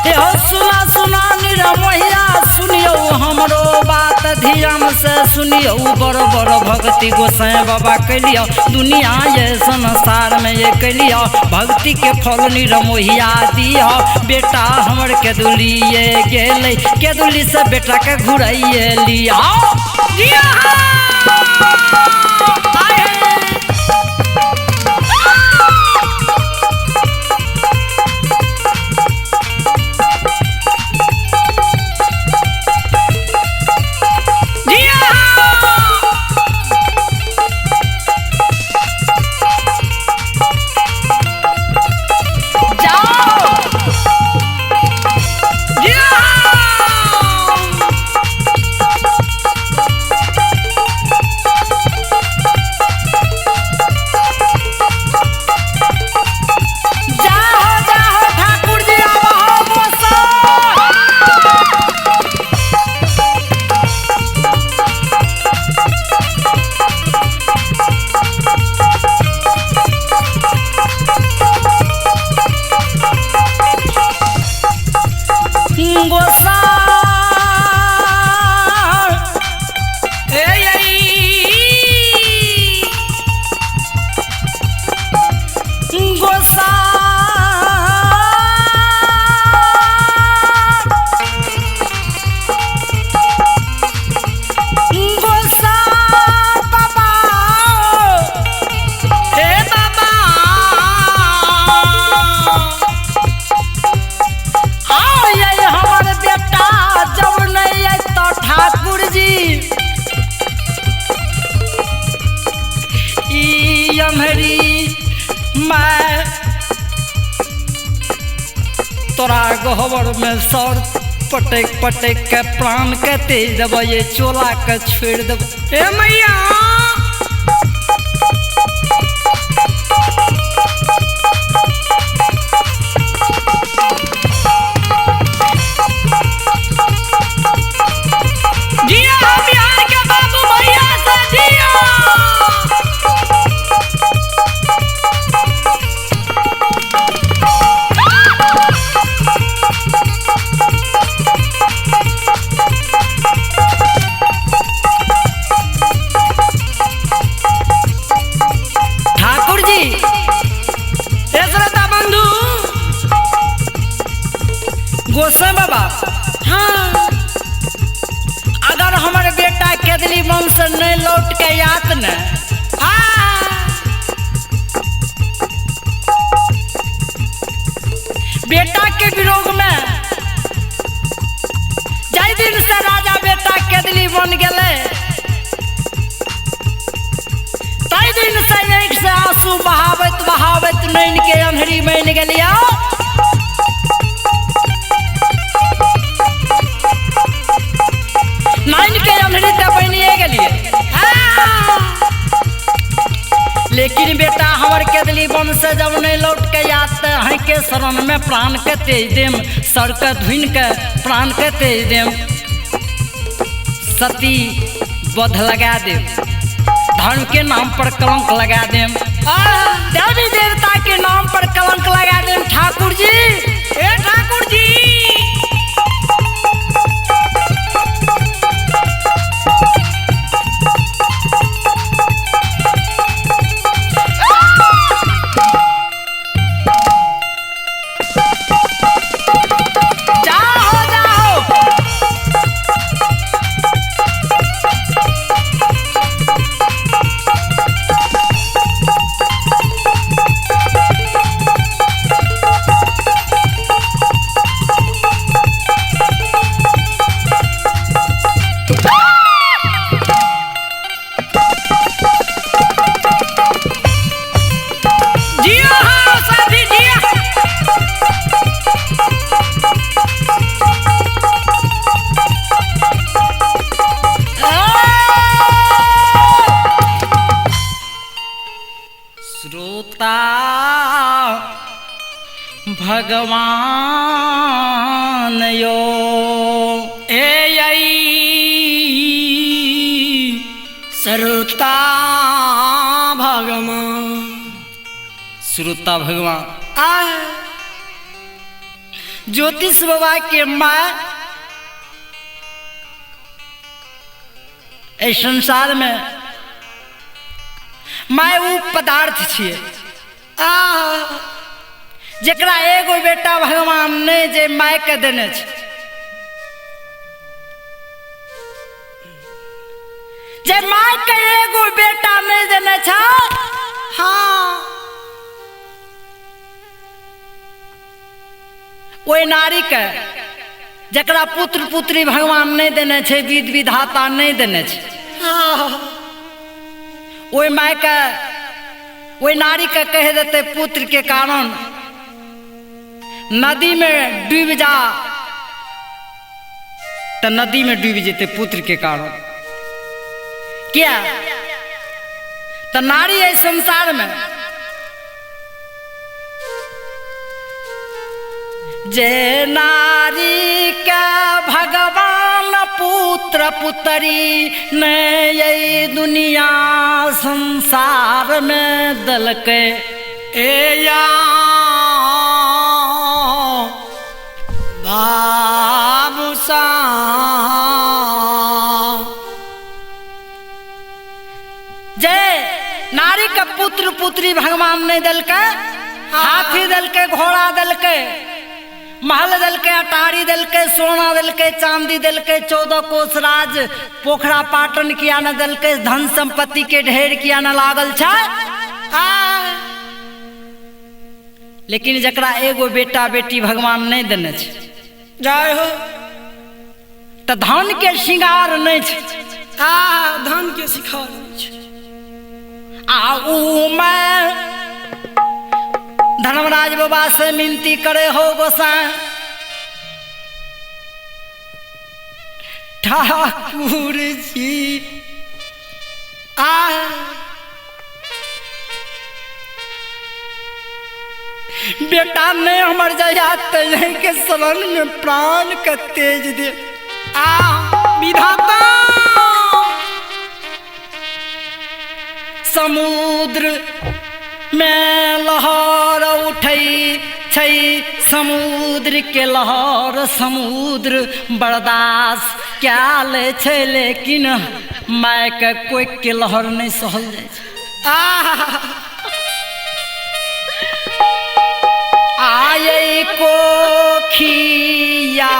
Speaker 2: ये हो सुना सुना निरमोहिया सुनियो हमरो बात ध्यान से सुनियो बड़ बड़ भक्ति गोसाई बाबा कैलियो दुनिया ये संसार में ये कैलियो भक्ति के फल निरमोहिया दियो बेटा हमर के दुलिए गेलै के दुली से बेटा के घुराइए लिया
Speaker 3: जिया। जिया।
Speaker 2: जाओ
Speaker 3: जिया।
Speaker 2: गोसा
Speaker 3: ए
Speaker 2: गोसा गोसा बाबा
Speaker 3: हे बाबा
Speaker 2: आओ ये हमर बेटा जब नहीं आय तो ठाकुर जी ई अमरी मैं तोरा गहबर में सर पटक पटक के प्राण के तेज देब ये चोला के छोड़ देब।
Speaker 3: ए मैया जिया बिहार के बाबू भैया से जिया।
Speaker 2: ठाकुर जी
Speaker 3: ए श्रोता बंधु
Speaker 2: गोसाई बाबा
Speaker 3: हाँ
Speaker 2: अगर हमर बेटा केदली वंश नहीं लौट के आत न
Speaker 3: हाँ
Speaker 2: बेटा के विरोध में जाहि दिन से राजा बेटा केदली बन गेले ताहि दिन से आँखि से आंसू बहावैत बहावैत नैन के अन्हरी बनि गेलिया। नैन के अन्हरी तऽ बनिए गेलियै लेकिन बेटा हमर केदली वन से जब नहीं लौट के आत तऽ अहीं के शरण में प्राण के तेज देम, सर के धुनि के प्राण के तेज देम, सती बध लगा देम, धर्म के नाम पर कलंक लगा देम, देवी देवता के नाम पर कलंक लगा देम। ठाकुर जी
Speaker 3: ए ठाकुर जी
Speaker 2: जाओ जाओ
Speaker 3: जिया हाँ साथी जिया।
Speaker 2: श्रोता भगवान यो
Speaker 3: ए आई श्रोता भगवान
Speaker 2: श्रोता भगवान
Speaker 3: आ
Speaker 2: ज्योतिष बाबा के माँ एहि संसार में माय उ पदार्थ छियै
Speaker 3: आ
Speaker 2: जकरा एगो बेटा भगवान ने जे माय के देने छै, जे माय के एगो बेटा नहीं देने छै।
Speaker 3: हाँ
Speaker 2: ओहि नारी के जकरा पुत्र पुत्री भगवान नहीं देने छै, विध विधाता नहीं देने छै,
Speaker 3: हाँ
Speaker 2: ओहि माय के ओहि नारी के कहि देतै पुत्र के कारण नदी में डूबि जा तऽ नदी में डूबि जेतै पुत्र के कारण। किया तऽ नारी एहि संसार में जे नारी के भगवान पुत्र पुत्री ने ये दुनिया संसार में दलके
Speaker 3: ए या बाबू सा
Speaker 2: जय नारी का पुत्र पुत्री भगवान ने दिलके, हाथी दिलके, घोड़ा दिलके, महल दिलके, अटारी दिलके, सोना दिलके, चांदी दिलके, 14 कोस राज पोखरा पाटन किया न दिलके, धन संपत्ति के ढेर किया न लागल छै। लेकिन जकरा एगो बेटा बेटी भगवान नहीं देने छै,
Speaker 3: जय हो,
Speaker 2: त धन के श्रृंगार नहीं छै।
Speaker 3: धन के शिकार नहीं छै।
Speaker 2: आ ऊ मैं धर्मराज बाबा से मिनती करे हो गोसाई ठाकुर जी,
Speaker 3: आ
Speaker 2: बेटा नहीं हमर जया तय के शरण में प्राण के तेज दे।
Speaker 3: आ विधाता
Speaker 2: समुद्र में लहर उठै छै, समुद्र के लहर समुद्र बर्दाश्त क्या ले छै, लेकिन माय के कोई के लहर नहीं सहल जाइ छै। आये कोखिया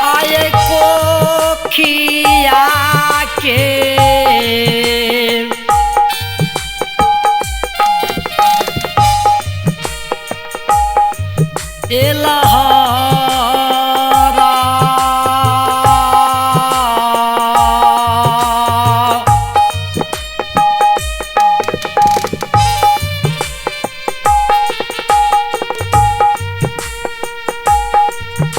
Speaker 2: आये कोखिया के एलहरा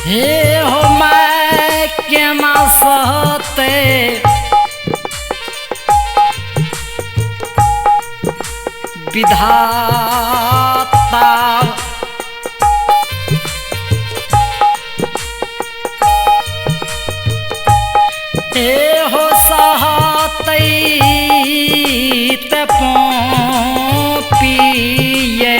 Speaker 2: हे हो मैं केना सहते विधाता, हे हो सहते ते पिए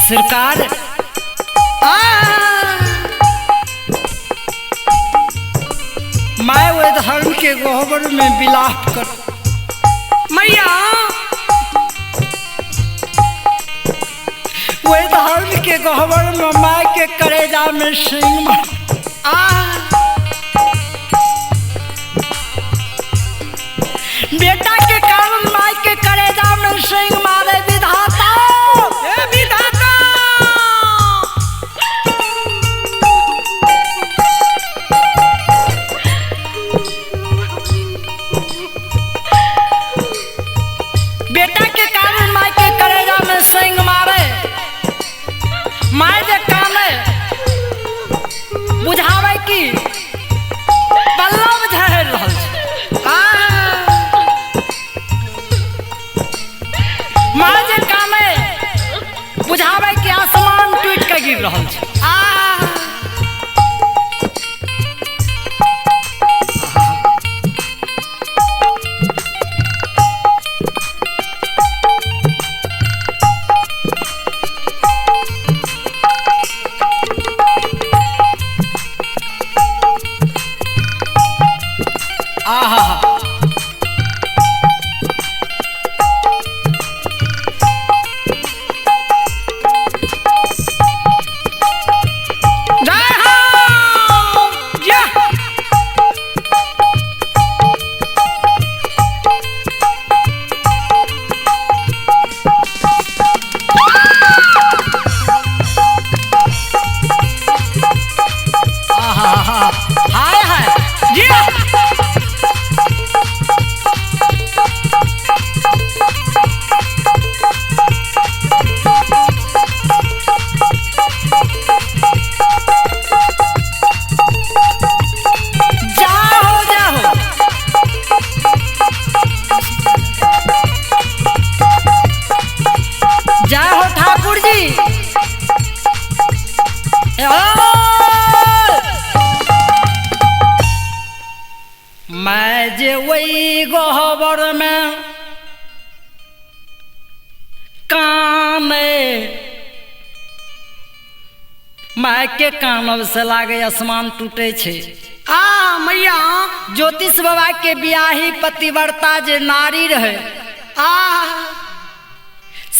Speaker 2: सरकार मैं वह धर्म के गोबर में विलाप कर
Speaker 3: मैया
Speaker 2: वह धर्म के गोबर में माय के करेजा में सिंह मार। बेटा के कारण माय के करेजा में सिंह मारे विधाता।
Speaker 3: हे विधाता।
Speaker 2: बेटा के कारण माय के करेजा में सिंह मारे। माय जे काने बुझावे की पल्लव झहर रहल छै। माय जे काने बुझावे की आसमान टूट के गिर रहल छै। आहा
Speaker 3: जय हो जय।
Speaker 2: आहा हाय हाय
Speaker 3: जय।
Speaker 2: जाओ जाओ। जय हो ठाकुर जी। ए ओ! मैं जे वही गोबर में काने माय के कानब से लागे आसमान टूटे छे।
Speaker 3: आ मैया
Speaker 2: ज्योतिष बाबा के बियाही पतिव्रता जे नारी रहे
Speaker 3: आ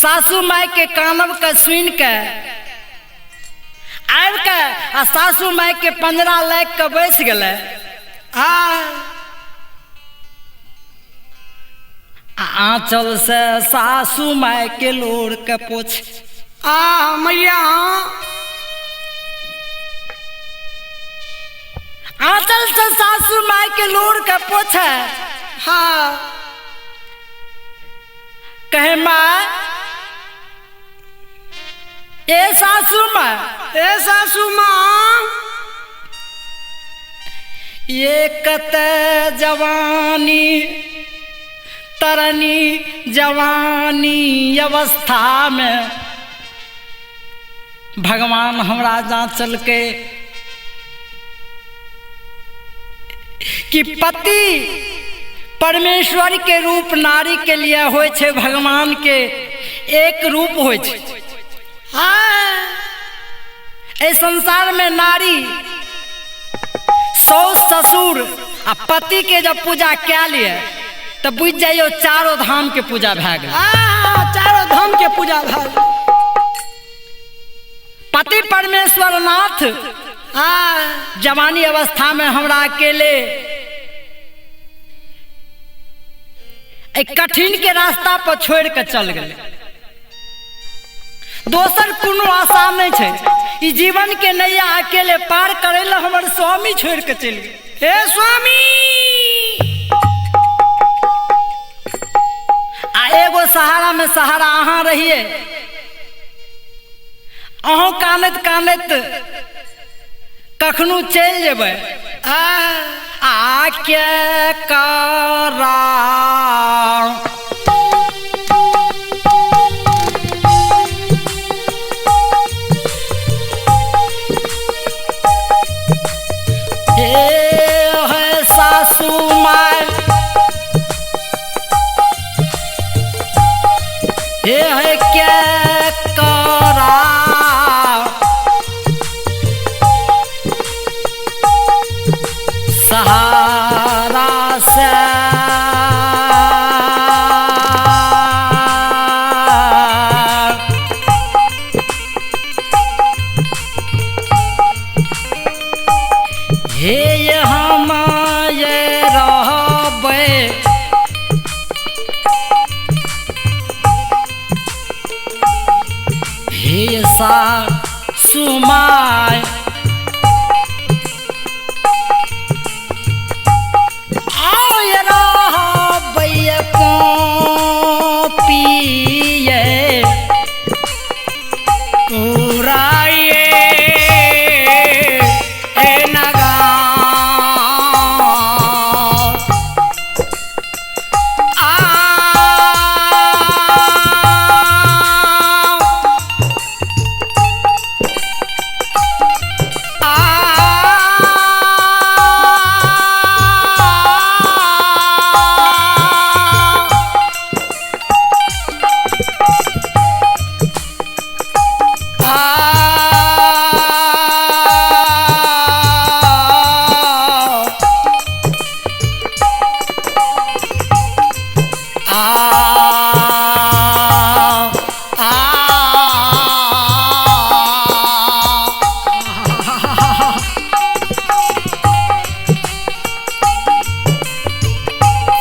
Speaker 2: सासू माय के कानब के सुन के आबि के आ सासू माय के पंजरा लाग के बैस गेलै
Speaker 3: आ
Speaker 2: आ आंचल से सासू माय के लोर के पोछ
Speaker 3: आ मैया
Speaker 2: आंचल से सासू माय के लोर के पोछे।
Speaker 3: हाँ
Speaker 2: कहे माँ ए सासू माँ
Speaker 3: ए सासू माँ
Speaker 2: ये कत जवानी तरनी जवानी अवस्था में भगवान हमरा जांचल के कि पति परमेश्वर के रूप नारी के लिए होइ छै, भगवान के एक रूप होइ छै।
Speaker 3: हाँ
Speaker 2: एहि संसार में नारी साउस ससुर आ पति के जब पूजा कए लिए तो बुझ जाइयो चारो धाम के पूजा भए गेल।
Speaker 3: आ चारों धाम के पूजा भए।
Speaker 2: पति परमेश्वर नाथ
Speaker 3: आ
Speaker 2: जवानी अवस्था में हमरा अकेले एक कठिन के रास्ता पर छोड़ के चल गए। दोसर कोनो आशा नहीं छै, ई जीवन के नैया अकेले पार करे ला हमर स्वामी छोड़ के चल गए।
Speaker 3: हे स्वामी
Speaker 2: आ एगो सहारा में सहारा अहाँ रहिए, अहूँ कानैत कानैत कखनो चलि जेबै।
Speaker 3: आ
Speaker 2: आ के करा हे है सासू माय हे है के करा हे सासु my आय रहबै पिए
Speaker 3: पुराए ए नगा आ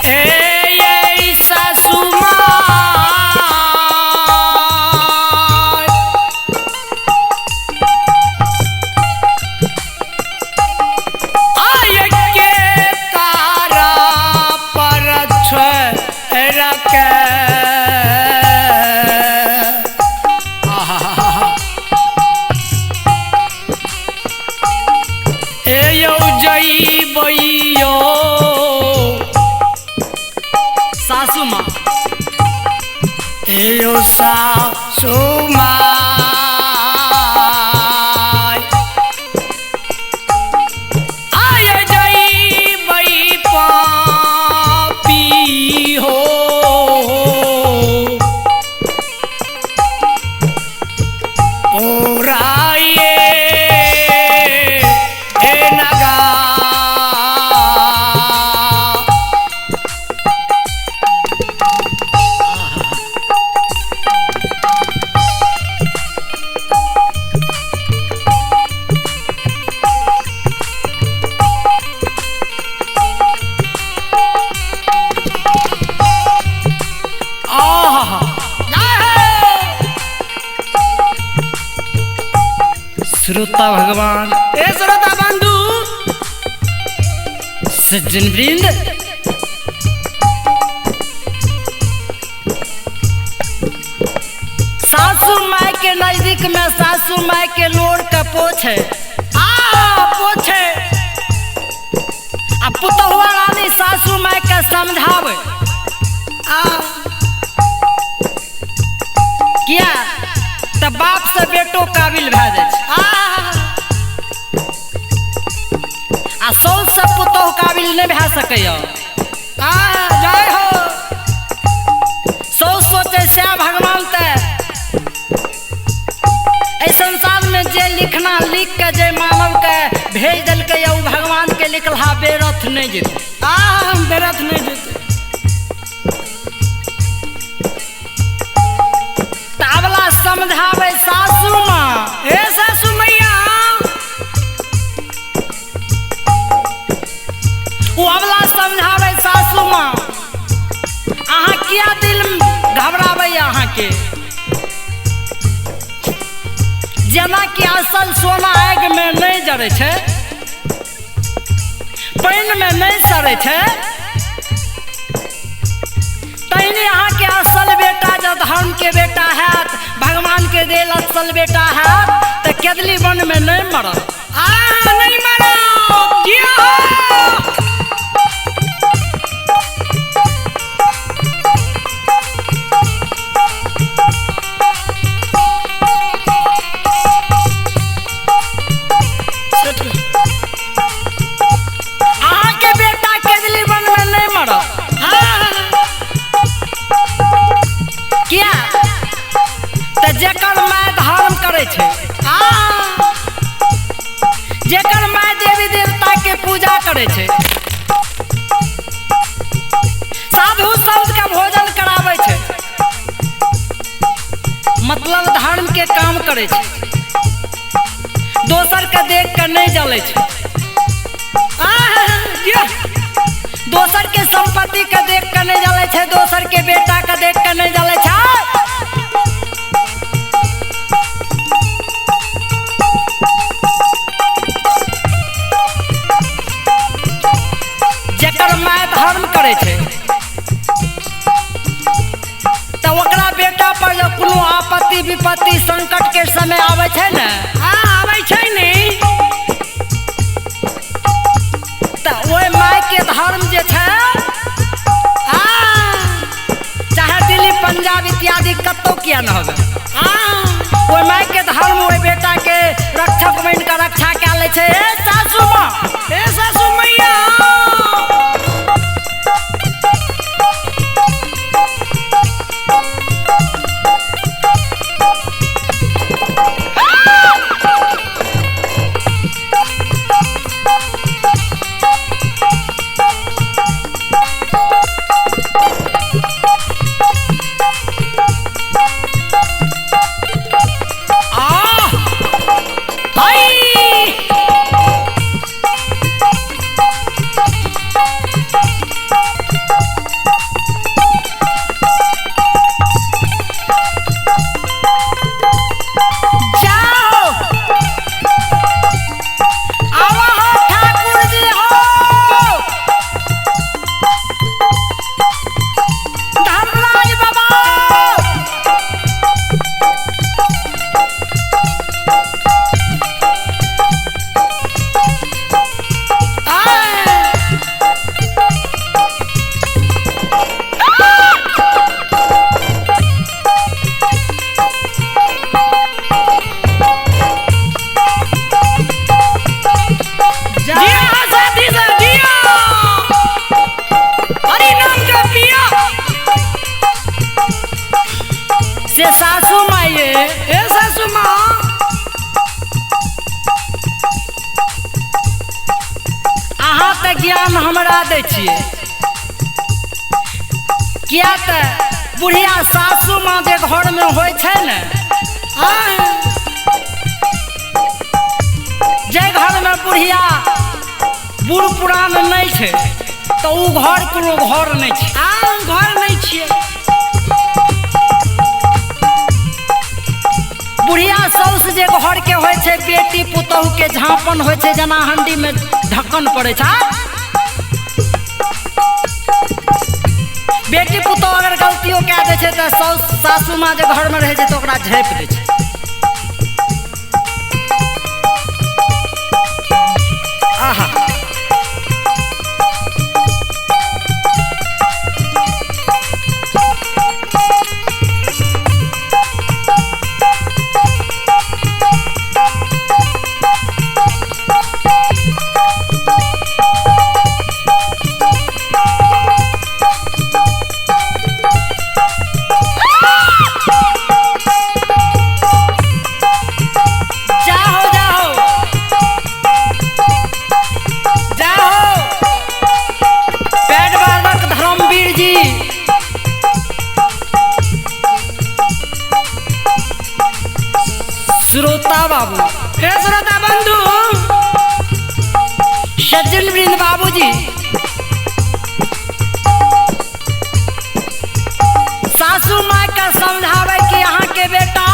Speaker 3: ए सासु my आय के कारा पर रखे ए यौ जइबैयो
Speaker 2: सासु माँ
Speaker 3: ए यौ सासु my आय जइबै पापी हो पुराए ए नगा
Speaker 2: आहा श्रोता भगवान
Speaker 3: ए श्रोता बंधु
Speaker 2: सज्जन वृंद सासू माय के नजदीक में सासू माय के लोर का पोछे आ पोछे आ पुतहुआ रानी सासू माय के समझावे
Speaker 3: आ
Speaker 2: किया तऽ बाप से बेटो काबिल भए जाइ छै
Speaker 3: आ
Speaker 2: आ साउस से पुतोह काबिल नहि भए सकैए
Speaker 3: आ जय हो
Speaker 2: साउस सोचै सएह भगवान तऽ एहि संसार में जे लिखना लिख के जे मानव के भेज देलकै ओ भगवान के लिखलहा बेरथ नहि जेतै
Speaker 3: आ हम व्यर्थ नहीं जेते
Speaker 2: तावला समझाबै सासू माँ
Speaker 3: ए सासु मैया
Speaker 2: ओ अबला समझाबै सासू माँ अहाँ किया दिल घबराबैया अहाँके जेनाकि असल सोना आगिमे नहि जरै छै पानिमे नहि सड़ै छै तहिने अहाँके असल बेटा जब धर्मके बेटा हैत भगवानके देल असल बेटा हैत तऽ केदली वनमे नहि मरत
Speaker 3: आ नहीं मरो जियो हो
Speaker 2: अहाँके बेटा केदली वनमे नहि मरत किया तऽ जेकर माय धर्म करै छै
Speaker 3: आ
Speaker 2: जेकर माय देवी देवता के पूजा करै छै साधु संत के भोजन कराबै छै मतलब धर्म के काम करै छै दोसर के देख के नहि जलै छै
Speaker 3: आ जियो
Speaker 2: दोसर के संपत्ति के देख के नहि जलै छै दोसर के बेटा के देख के नहि जलै छै विपत्ति संकट के समय आबै छै ने,
Speaker 3: हाँ आबै छै ने,
Speaker 2: तऽ ओहि माय के धर्म जे छै, चाहे दिल्ली पंजाब इत्यादि कतौ किया न होवे, ओहि माय के धर्म ओहि बेटा के रक्षक बनि कऽ रक्षा कए लै छै। ए सासू माँ,
Speaker 3: ए सासू मैया,
Speaker 2: से सासू माये,
Speaker 3: ए सासू माँ,
Speaker 2: अहाँ तऽ ज्ञान हमरा दै छियै, किया तऽ बुढ़िया सासू माँ जे घरमे होइ छै ने, जे घरमे बुढ़िया बूढ़ पुरान नहि छै तऽ ओ घर कोनो घर नहि छै,
Speaker 3: घर नहि छियै।
Speaker 2: बुढ़िया साउस जे घर के होइ छै, बेटी पुतहु के झाँपन होइ छै, जेना हंडी में ढक्कन पड़ै छै। बेटी पुतहु अगर गलतियो कए दै छै तऽ साउस सासू माँ जे घर में रहै छै तऽ ओकरा झाँपि दै छै। आहा, श्रोता बाबू,
Speaker 3: हे श्रोता बंधु,
Speaker 2: सज्जन वृंद बाबूजी, सासू माँ के समझावे कि अहाँ के बेटा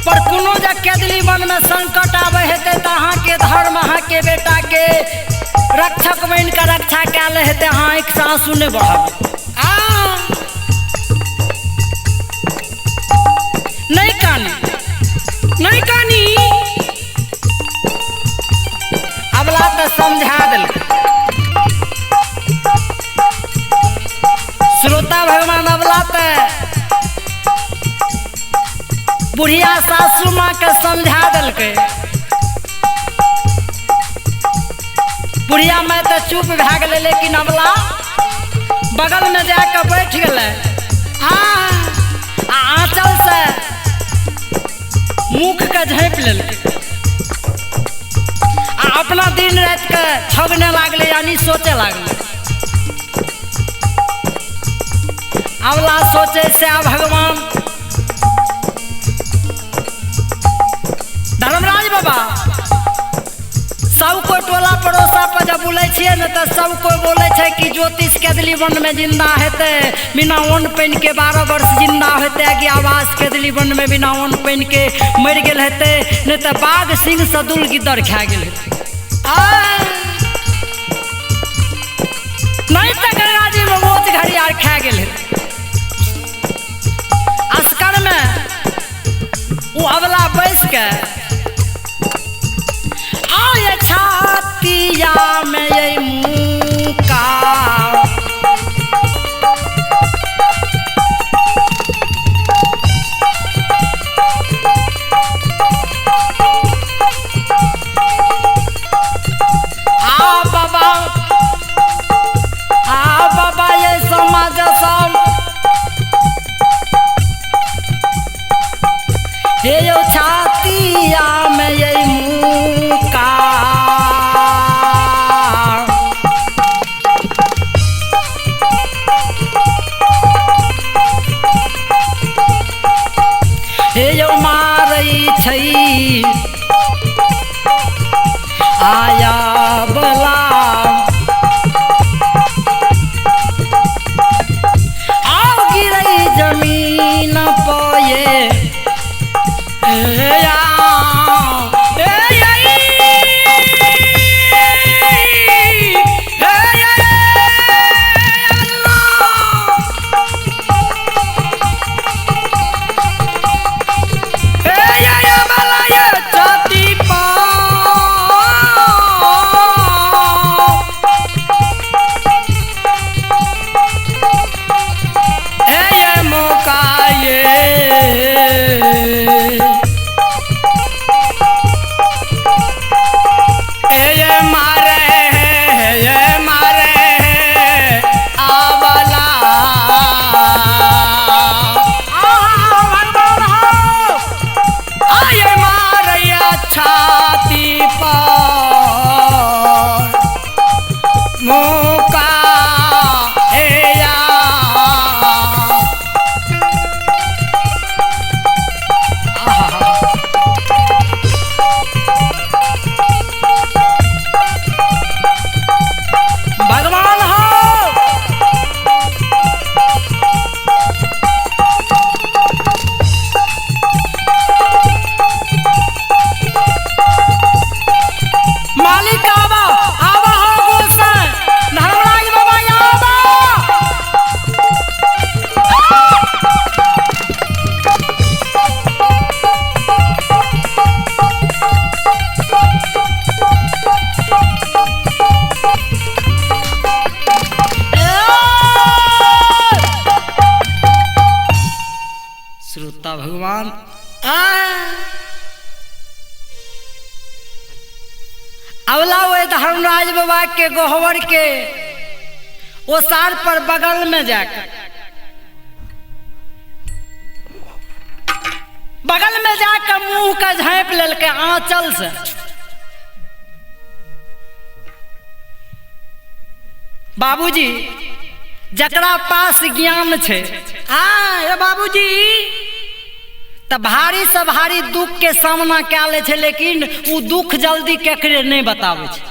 Speaker 2: पर कोनो जे केदली मन में संकट आवे हेतै तऽ अहाँ के धर्म अहाँ के बेटा के रक्षक बनि कऽ रक्षा कए लै हेतै, अहाँ आँखि से आंसू नहि बहाबै, नहीं कानी,
Speaker 3: नहीं कानी।
Speaker 2: अबला तो समझा दिल। श्रोता भगवान, अबला तो बुढ़िया सासू माँ के समझा दिलकै। बुढ़िया माय तो चुप भए गेलै, लेकिन अबला बगल में जाके बैठ गेलै आ आंचल से मुख के झाँपि लेलकै आ अपना दिन राति के छगने लागलै, यानी सोचे लागलै। अबला सोचे से आ भगवान धर्मराज बाबा सब कोई टोला पड़ोसा पर जब बोलै छियै ने तऽ सब कोई बोलै छै कि ज्योतिष केदली वन में जिंदा हेतै, बिना अन्न पानि के 12 वर्ष जिंदा हेतै, कि आवास केदली वन में बिना अन्न पानि के मरि गेल हेतै, नहि तऽ बाघ सिंह सदुल गिद्दड़ खा गेल हेतै, नहि तऽ गंगा जी में मोच घड़ियाल खा गेल हेतै। के आय छातिया में ये मुका आ बाबा, आ बाबा ये समाज सब हे यो छातिया में ये मुका हे यो मारै छै आया बला आओ गिरै जमीन पये ए आ, ए आई, ए अल्लाह। ए या बला ये छाती पा ए ये मौका ये ए ये मारे ये मारे आवला आहा भगवान हो आये मारैया छाती पर मुका एया भगवान हो मालिक आवा आवा हो गोसाई धर्मराज बाबा आवा। श्रोता भगवान आ अवला वो धर्मराज बाबा के गोहवर के ओसार पर बगल में जाकर बगल में जाकर मुंह का झाँप लेलकै आंचल से। बाबूजी जकरा पास ज्ञान छै
Speaker 3: आ हे बाबूजी
Speaker 2: तऽ भारी से भारी दुख के सामना कए लै छै, लेकिन ओ दुख जल्दी केकरे नहि बताबै छै।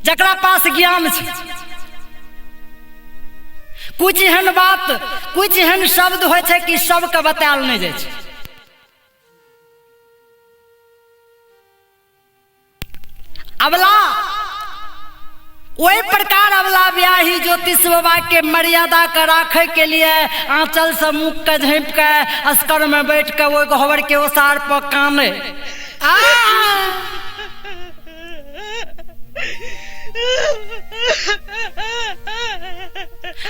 Speaker 2: जकरा पास ज्ञान छै कुछ एहन बात कुछ एहन शब्द होइ छै कि सबके बतायल नहि जाइ छै। अबला ओहि प्रकार अबला ब्याही ज्योतिष बाबा के मर्यादा के राखे के लिए आंचल से मुख के झाँपि के अस्कर में बैठ के ओहि गहबर के ओसार पर काने
Speaker 3: आ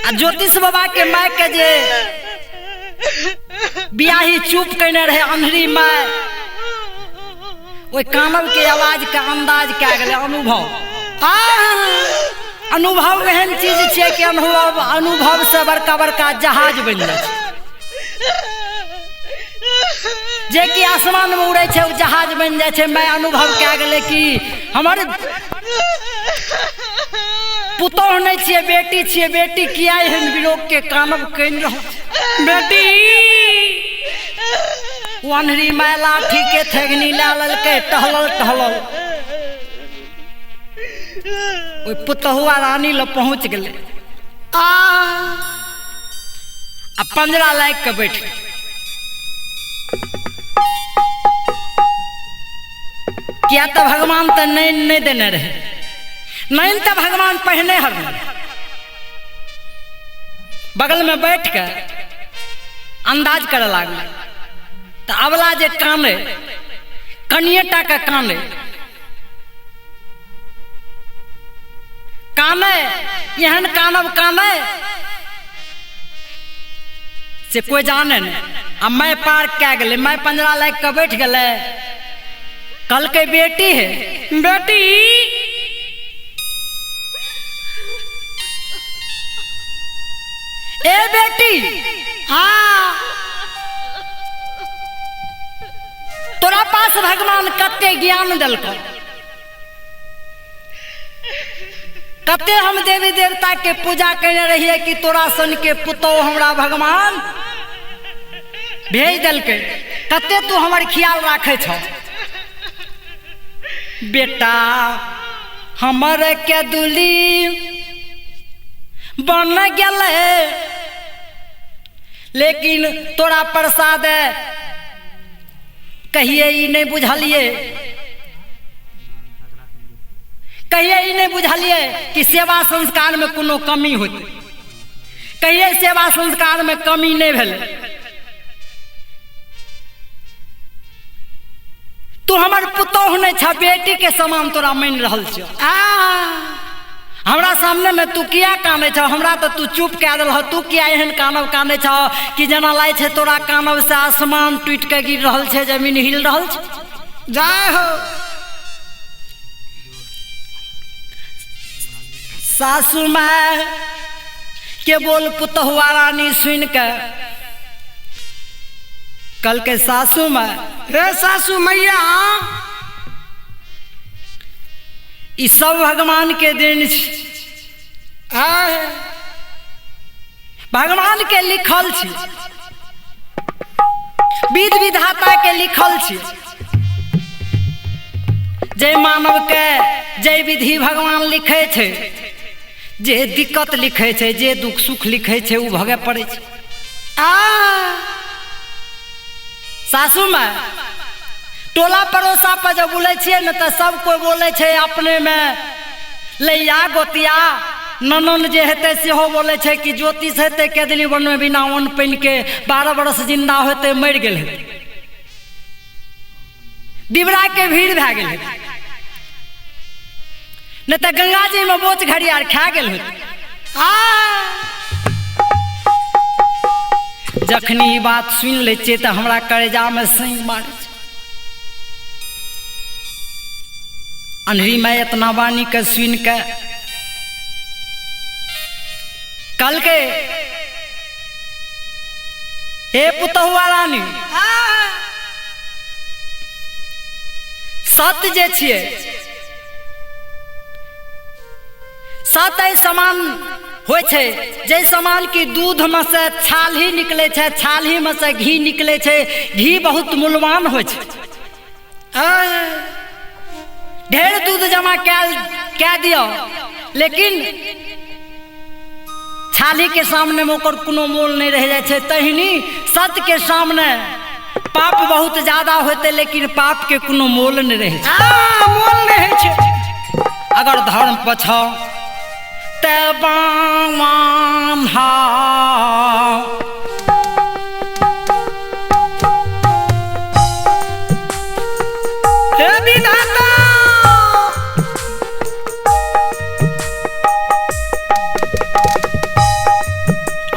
Speaker 2: आ ज्योतिष बाबा के माय के जे बियाही चुप केने रहे अन्हरी माय, ओहि कानब के आवाज के अंदाज कए गेलै अनुभव।
Speaker 3: आ
Speaker 2: अनुभव एहन चीज छै कि अनुभव अनुभव से बड़का बड़का जहाज बनि जाइ छै, जे कि आसमान में उड़ै छै ओ जहाज बनि जाइ छै। मैं अनुभव कए गेलै कि हमर पुतोह नहि छियै बेटी छियै, बेटी किया एहन विरोग के कानब कानि रहल छै।
Speaker 3: बेटी
Speaker 2: ओ अन्हरी माय लाठी के थेगनी लए लेलकै, टहलल टहलल ओहि पुतहुआ रानी लग पहुँच गेलै
Speaker 3: आ
Speaker 2: आ पंजरा लागि के बैठ गेलै। किया तऽ भगवान तऽ नैन नहि देने रहै, नैन तऽ भगवान पहिने हरने रहै। बगल में बैठ के अंदाज करे लागलै तऽ तऽ अबला जे कानै कनिए टा के कानै कानै एहन कानब कानै से कोई जाने नहीं। आ मैं पार्क कै गेलै, मैं पंजरा लागि कऽ बैठ गेलै। कहलकै बेटी है
Speaker 3: बेटी
Speaker 2: ए बेटी,
Speaker 3: हाँ
Speaker 2: तोरा पास भगवान कते ज्ञान देलकौ, कते हम देवी देवता के पूजा करने रहिए कि तोरा सन के पुतोह हमरा भगवान भेज देलकै, कते तू हमर ख्याल राखै छौ। बेटा हमर के दुली बन गेलै, लेकिन तोरा प्रसाद कहिए ई नहीं बुझलिए, कहिए ई नहीं बुझलिए कि सेवा संस्कार में कोनो कमी होते, कहिए सेवा संस्कार में कमी नहीं भेलै। तू हमर पुतोह नहीं छ, बेटी के समान तोरा मानि रहल छौ। हमरा सामने में तू किया कानै छौ, हमरा तो तू चुप कए देलह, तू किया एहन कानब कानै छौ कि जेना लागै छै तोरा कानब से आसमान टूटि के गिर रहल छै, जमीन हिल रहल छै।
Speaker 3: जय हो।
Speaker 2: सासू माय के बोल पुतहुआ रानी सुन के कल के सासू माय,
Speaker 3: रे सासू मैया,
Speaker 2: ई सब भगवान के then छै, भगवान के लिखल छै, विध विधाता के लिखल छै। जय मानव के जय विधि भगवान लिखे छै, जे दिक्कत लिखे छै, जे दुख सुख लिखे छै, ओ भगे पड़े छै। सासू माय टोला पड़ोसा पर जब बोलै छियै ने तऽ सब कोइ बोलै छै अपने में, लैया गोतिया ननन जे हेतै सेहो बोलै छै कि ज्योतिष हेतै केदली बनमे बिना अन्न पानि के 12 बरस जिंदा होतै मरि गेल हेतै, दिबरा के भीड़ भए गेल हेतै, नहि तऽ गंगाजी में बोच घड़ियार खा गेल हेतै। जखनी ई बात सुनि लै छियै तऽ हमरा करेजामे सिंग मारै छै। अन्हरी में इतना बानी के सुन के कल के हे पुतहुआ रानी, सत्य जे छियै, सत्य एहि समान होइ छै जाहि समान की दूध में से छाल ही निकलै छै, छाल ही में से घी निकलै छै, घी बहुत मूल्यवान होइ छै। ढेर दूध जमा कए दियौ लेकिन छाली के सामने में ओकर कोनो मोल नहीं रह जाइ छै। तहिनी सत्य के सामने पाप बहुत ज्यादा होते लेकिन पाप के कोनो मोल नहीं रहे छै,
Speaker 3: मोल नहीं छै।
Speaker 2: अगर धर्म पर छौ ते बामान हा,
Speaker 3: हे विधाता,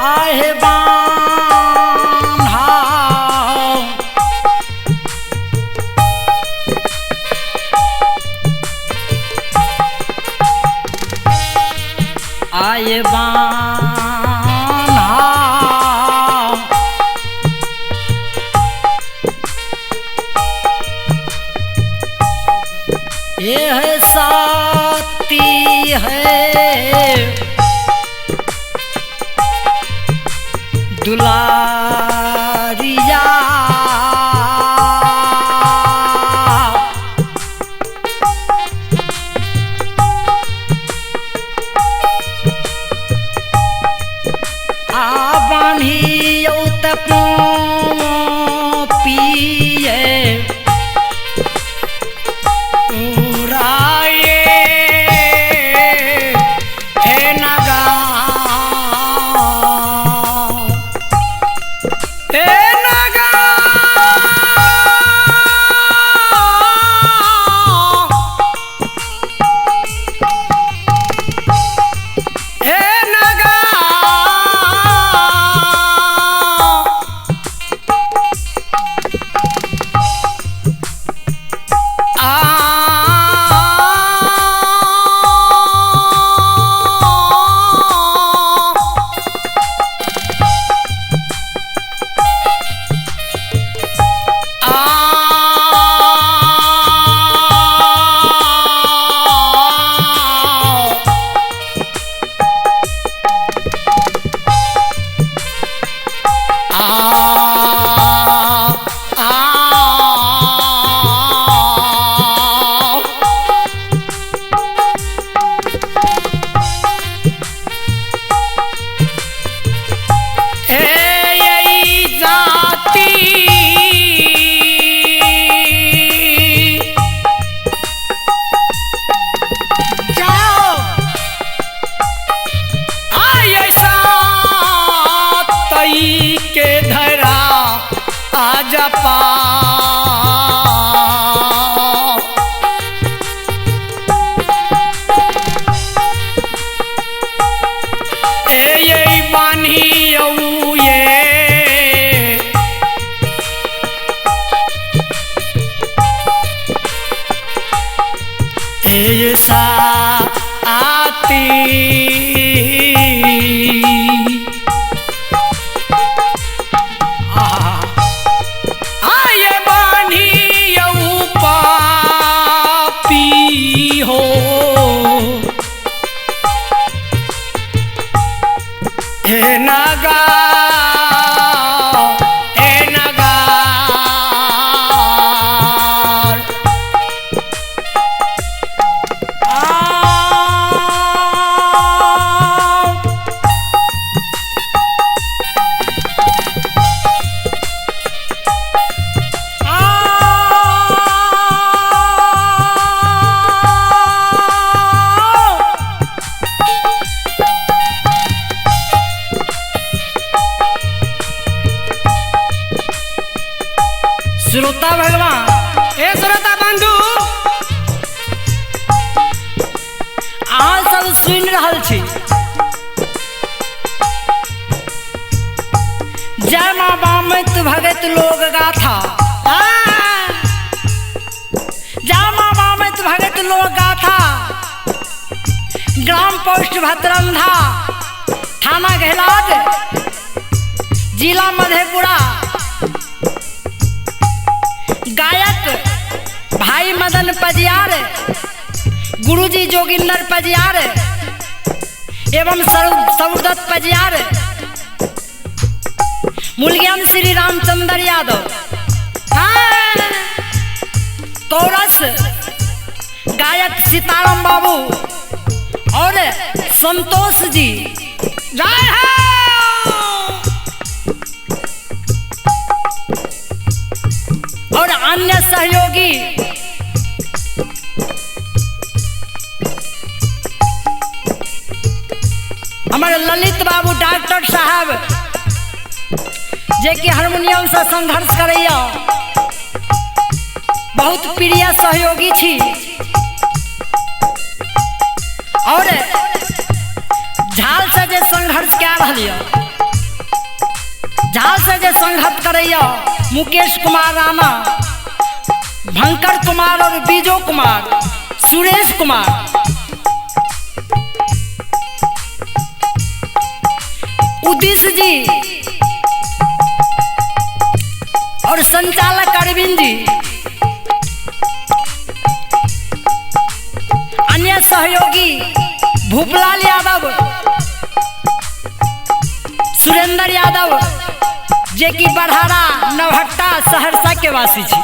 Speaker 2: आहे बाम हाव, आए बाम हाव, ये है साथी है दुलारिया, आ बान्हियौ त पिए
Speaker 3: उड़ाए हे नगा, हे नगा।
Speaker 2: आ आ ए यही जाति
Speaker 3: जाओ
Speaker 2: आय सातई के धरा आजा पा ए ये बानी यऊ ये ए सा आती आये बानी यऊ पापी हो हे नागा हे नागार आ श्रोता भगवान,
Speaker 3: ए श्रोता बंधु,
Speaker 2: अहाँ सब सुनि रहल छी जय माँ बामत भगत लोक गाथा।
Speaker 3: हाँ,
Speaker 2: जय माँ बामत भगत लोक गाथा, ग्राम पोस्ट भतरंधा, थाना घेलाट, जिला मधेपुरा। गायक भाई मदन पजियार, गुरुजी जोगिंदर पजियार एवं सौदत्त पजियार, मूलज्ञान श्री रामचंद्र यादव।
Speaker 3: हाँ,
Speaker 2: कौरस गायक सीताराम बाबू और संतोष जी।
Speaker 3: जय हो।
Speaker 2: और अन्य सहयोगी हमारे ललित बाबू डॉक्टर साहब जे कि हारमोनियम से संघर्ष करैया, बहुत प्रिय सहयोगी छी। और झाल से जे संघर्ष कए रहल यऽ, झाल से जे संघर्ष करैया मुकेश कुमार राणा, भंकर कुमार और बीजो कुमार, सुरेश कुमार, उदिश जी और संचालक अरविंद जी, अन्य सहयोगी भूपलाल यादव, सुरेंद्र यादव जे कि बड़हारा नवहट्टा सहरसा के वासी छी,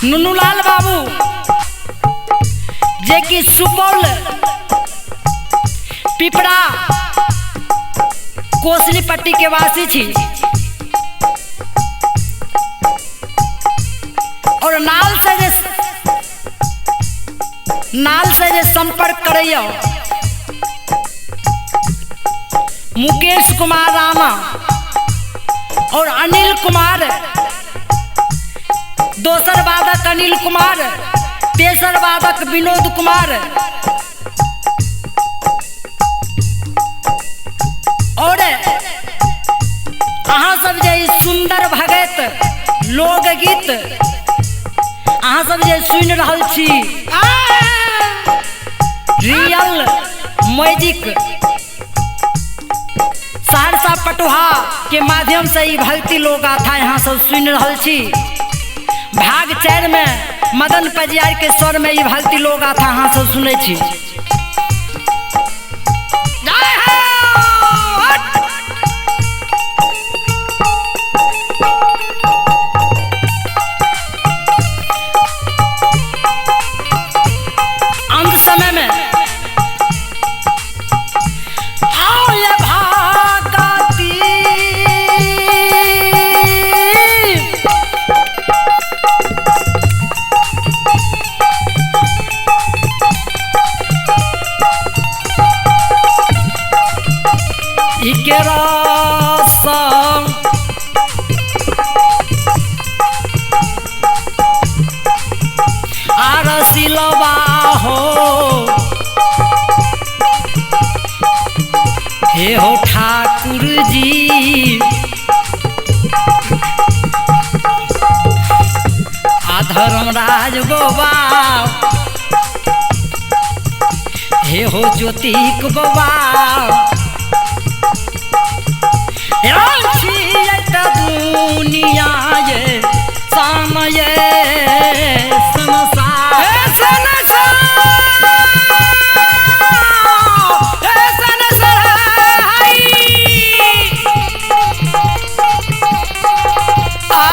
Speaker 2: नुनूलाल बाबू जे कि सुपौल पिपरा कोसली पट्टी के वासी छी, और नाल से जे संपर्क करैया मुकेश कुमार राणा और अनिल कुमार, दोसर वादक अनिल कुमार, तेसर वादक विनोद कुमार और अहाँ सब जे सुंदर भगत लोकगीत अहाँ सब जे सुनि रहल छी, रियल मैजिक सहरसा पटुहा के माध्यम से ई भक्ति लोक गाथा यहाँ सब सुनि रहल छी। भाग 4 में मदन पजियार के स्वर में ई भक्ति लोक गाथा अहाँ सब सुनै छी।
Speaker 3: जय हो।
Speaker 2: के रस आर सिलवा हो। हे हो ठाकुर जी आ धर्मराज बाबा, हे हो ज्योतिक बाबा, दुनिया ये समय संसार।
Speaker 3: ए संसार, ए संसार हाय। आ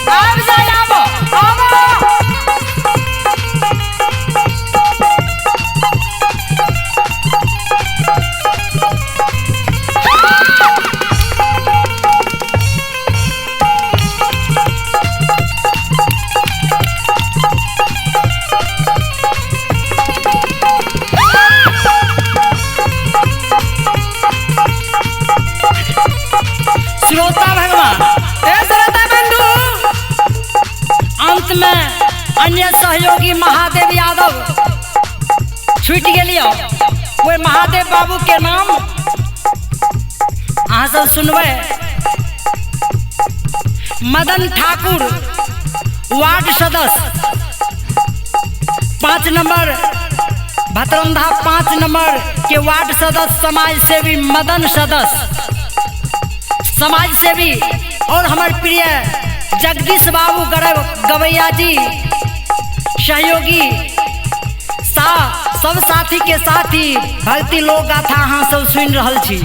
Speaker 3: आब जाय, आब आब।
Speaker 2: श्रोता भगवान,
Speaker 3: ए श्रोता बंधु,
Speaker 2: अंत में अन्य सहयोगी महादेव यादव छूट गेलियो, ओहि महादेव बाबू के नाम अहाँ सब सुनबै। मदन ठाकुर वार्ड सदस्य 5 नंबर भतरंधा 5 नंबर के वार्ड सदस्य समाज सेवी मदन सदस्य समाज सेवी और हमारे प्रिय जगदीश बाबू गवैया जी सहयोगी सा सब साथी के साथी भक्ति लोक गाथा अहाँ सब सुनि रहल छी।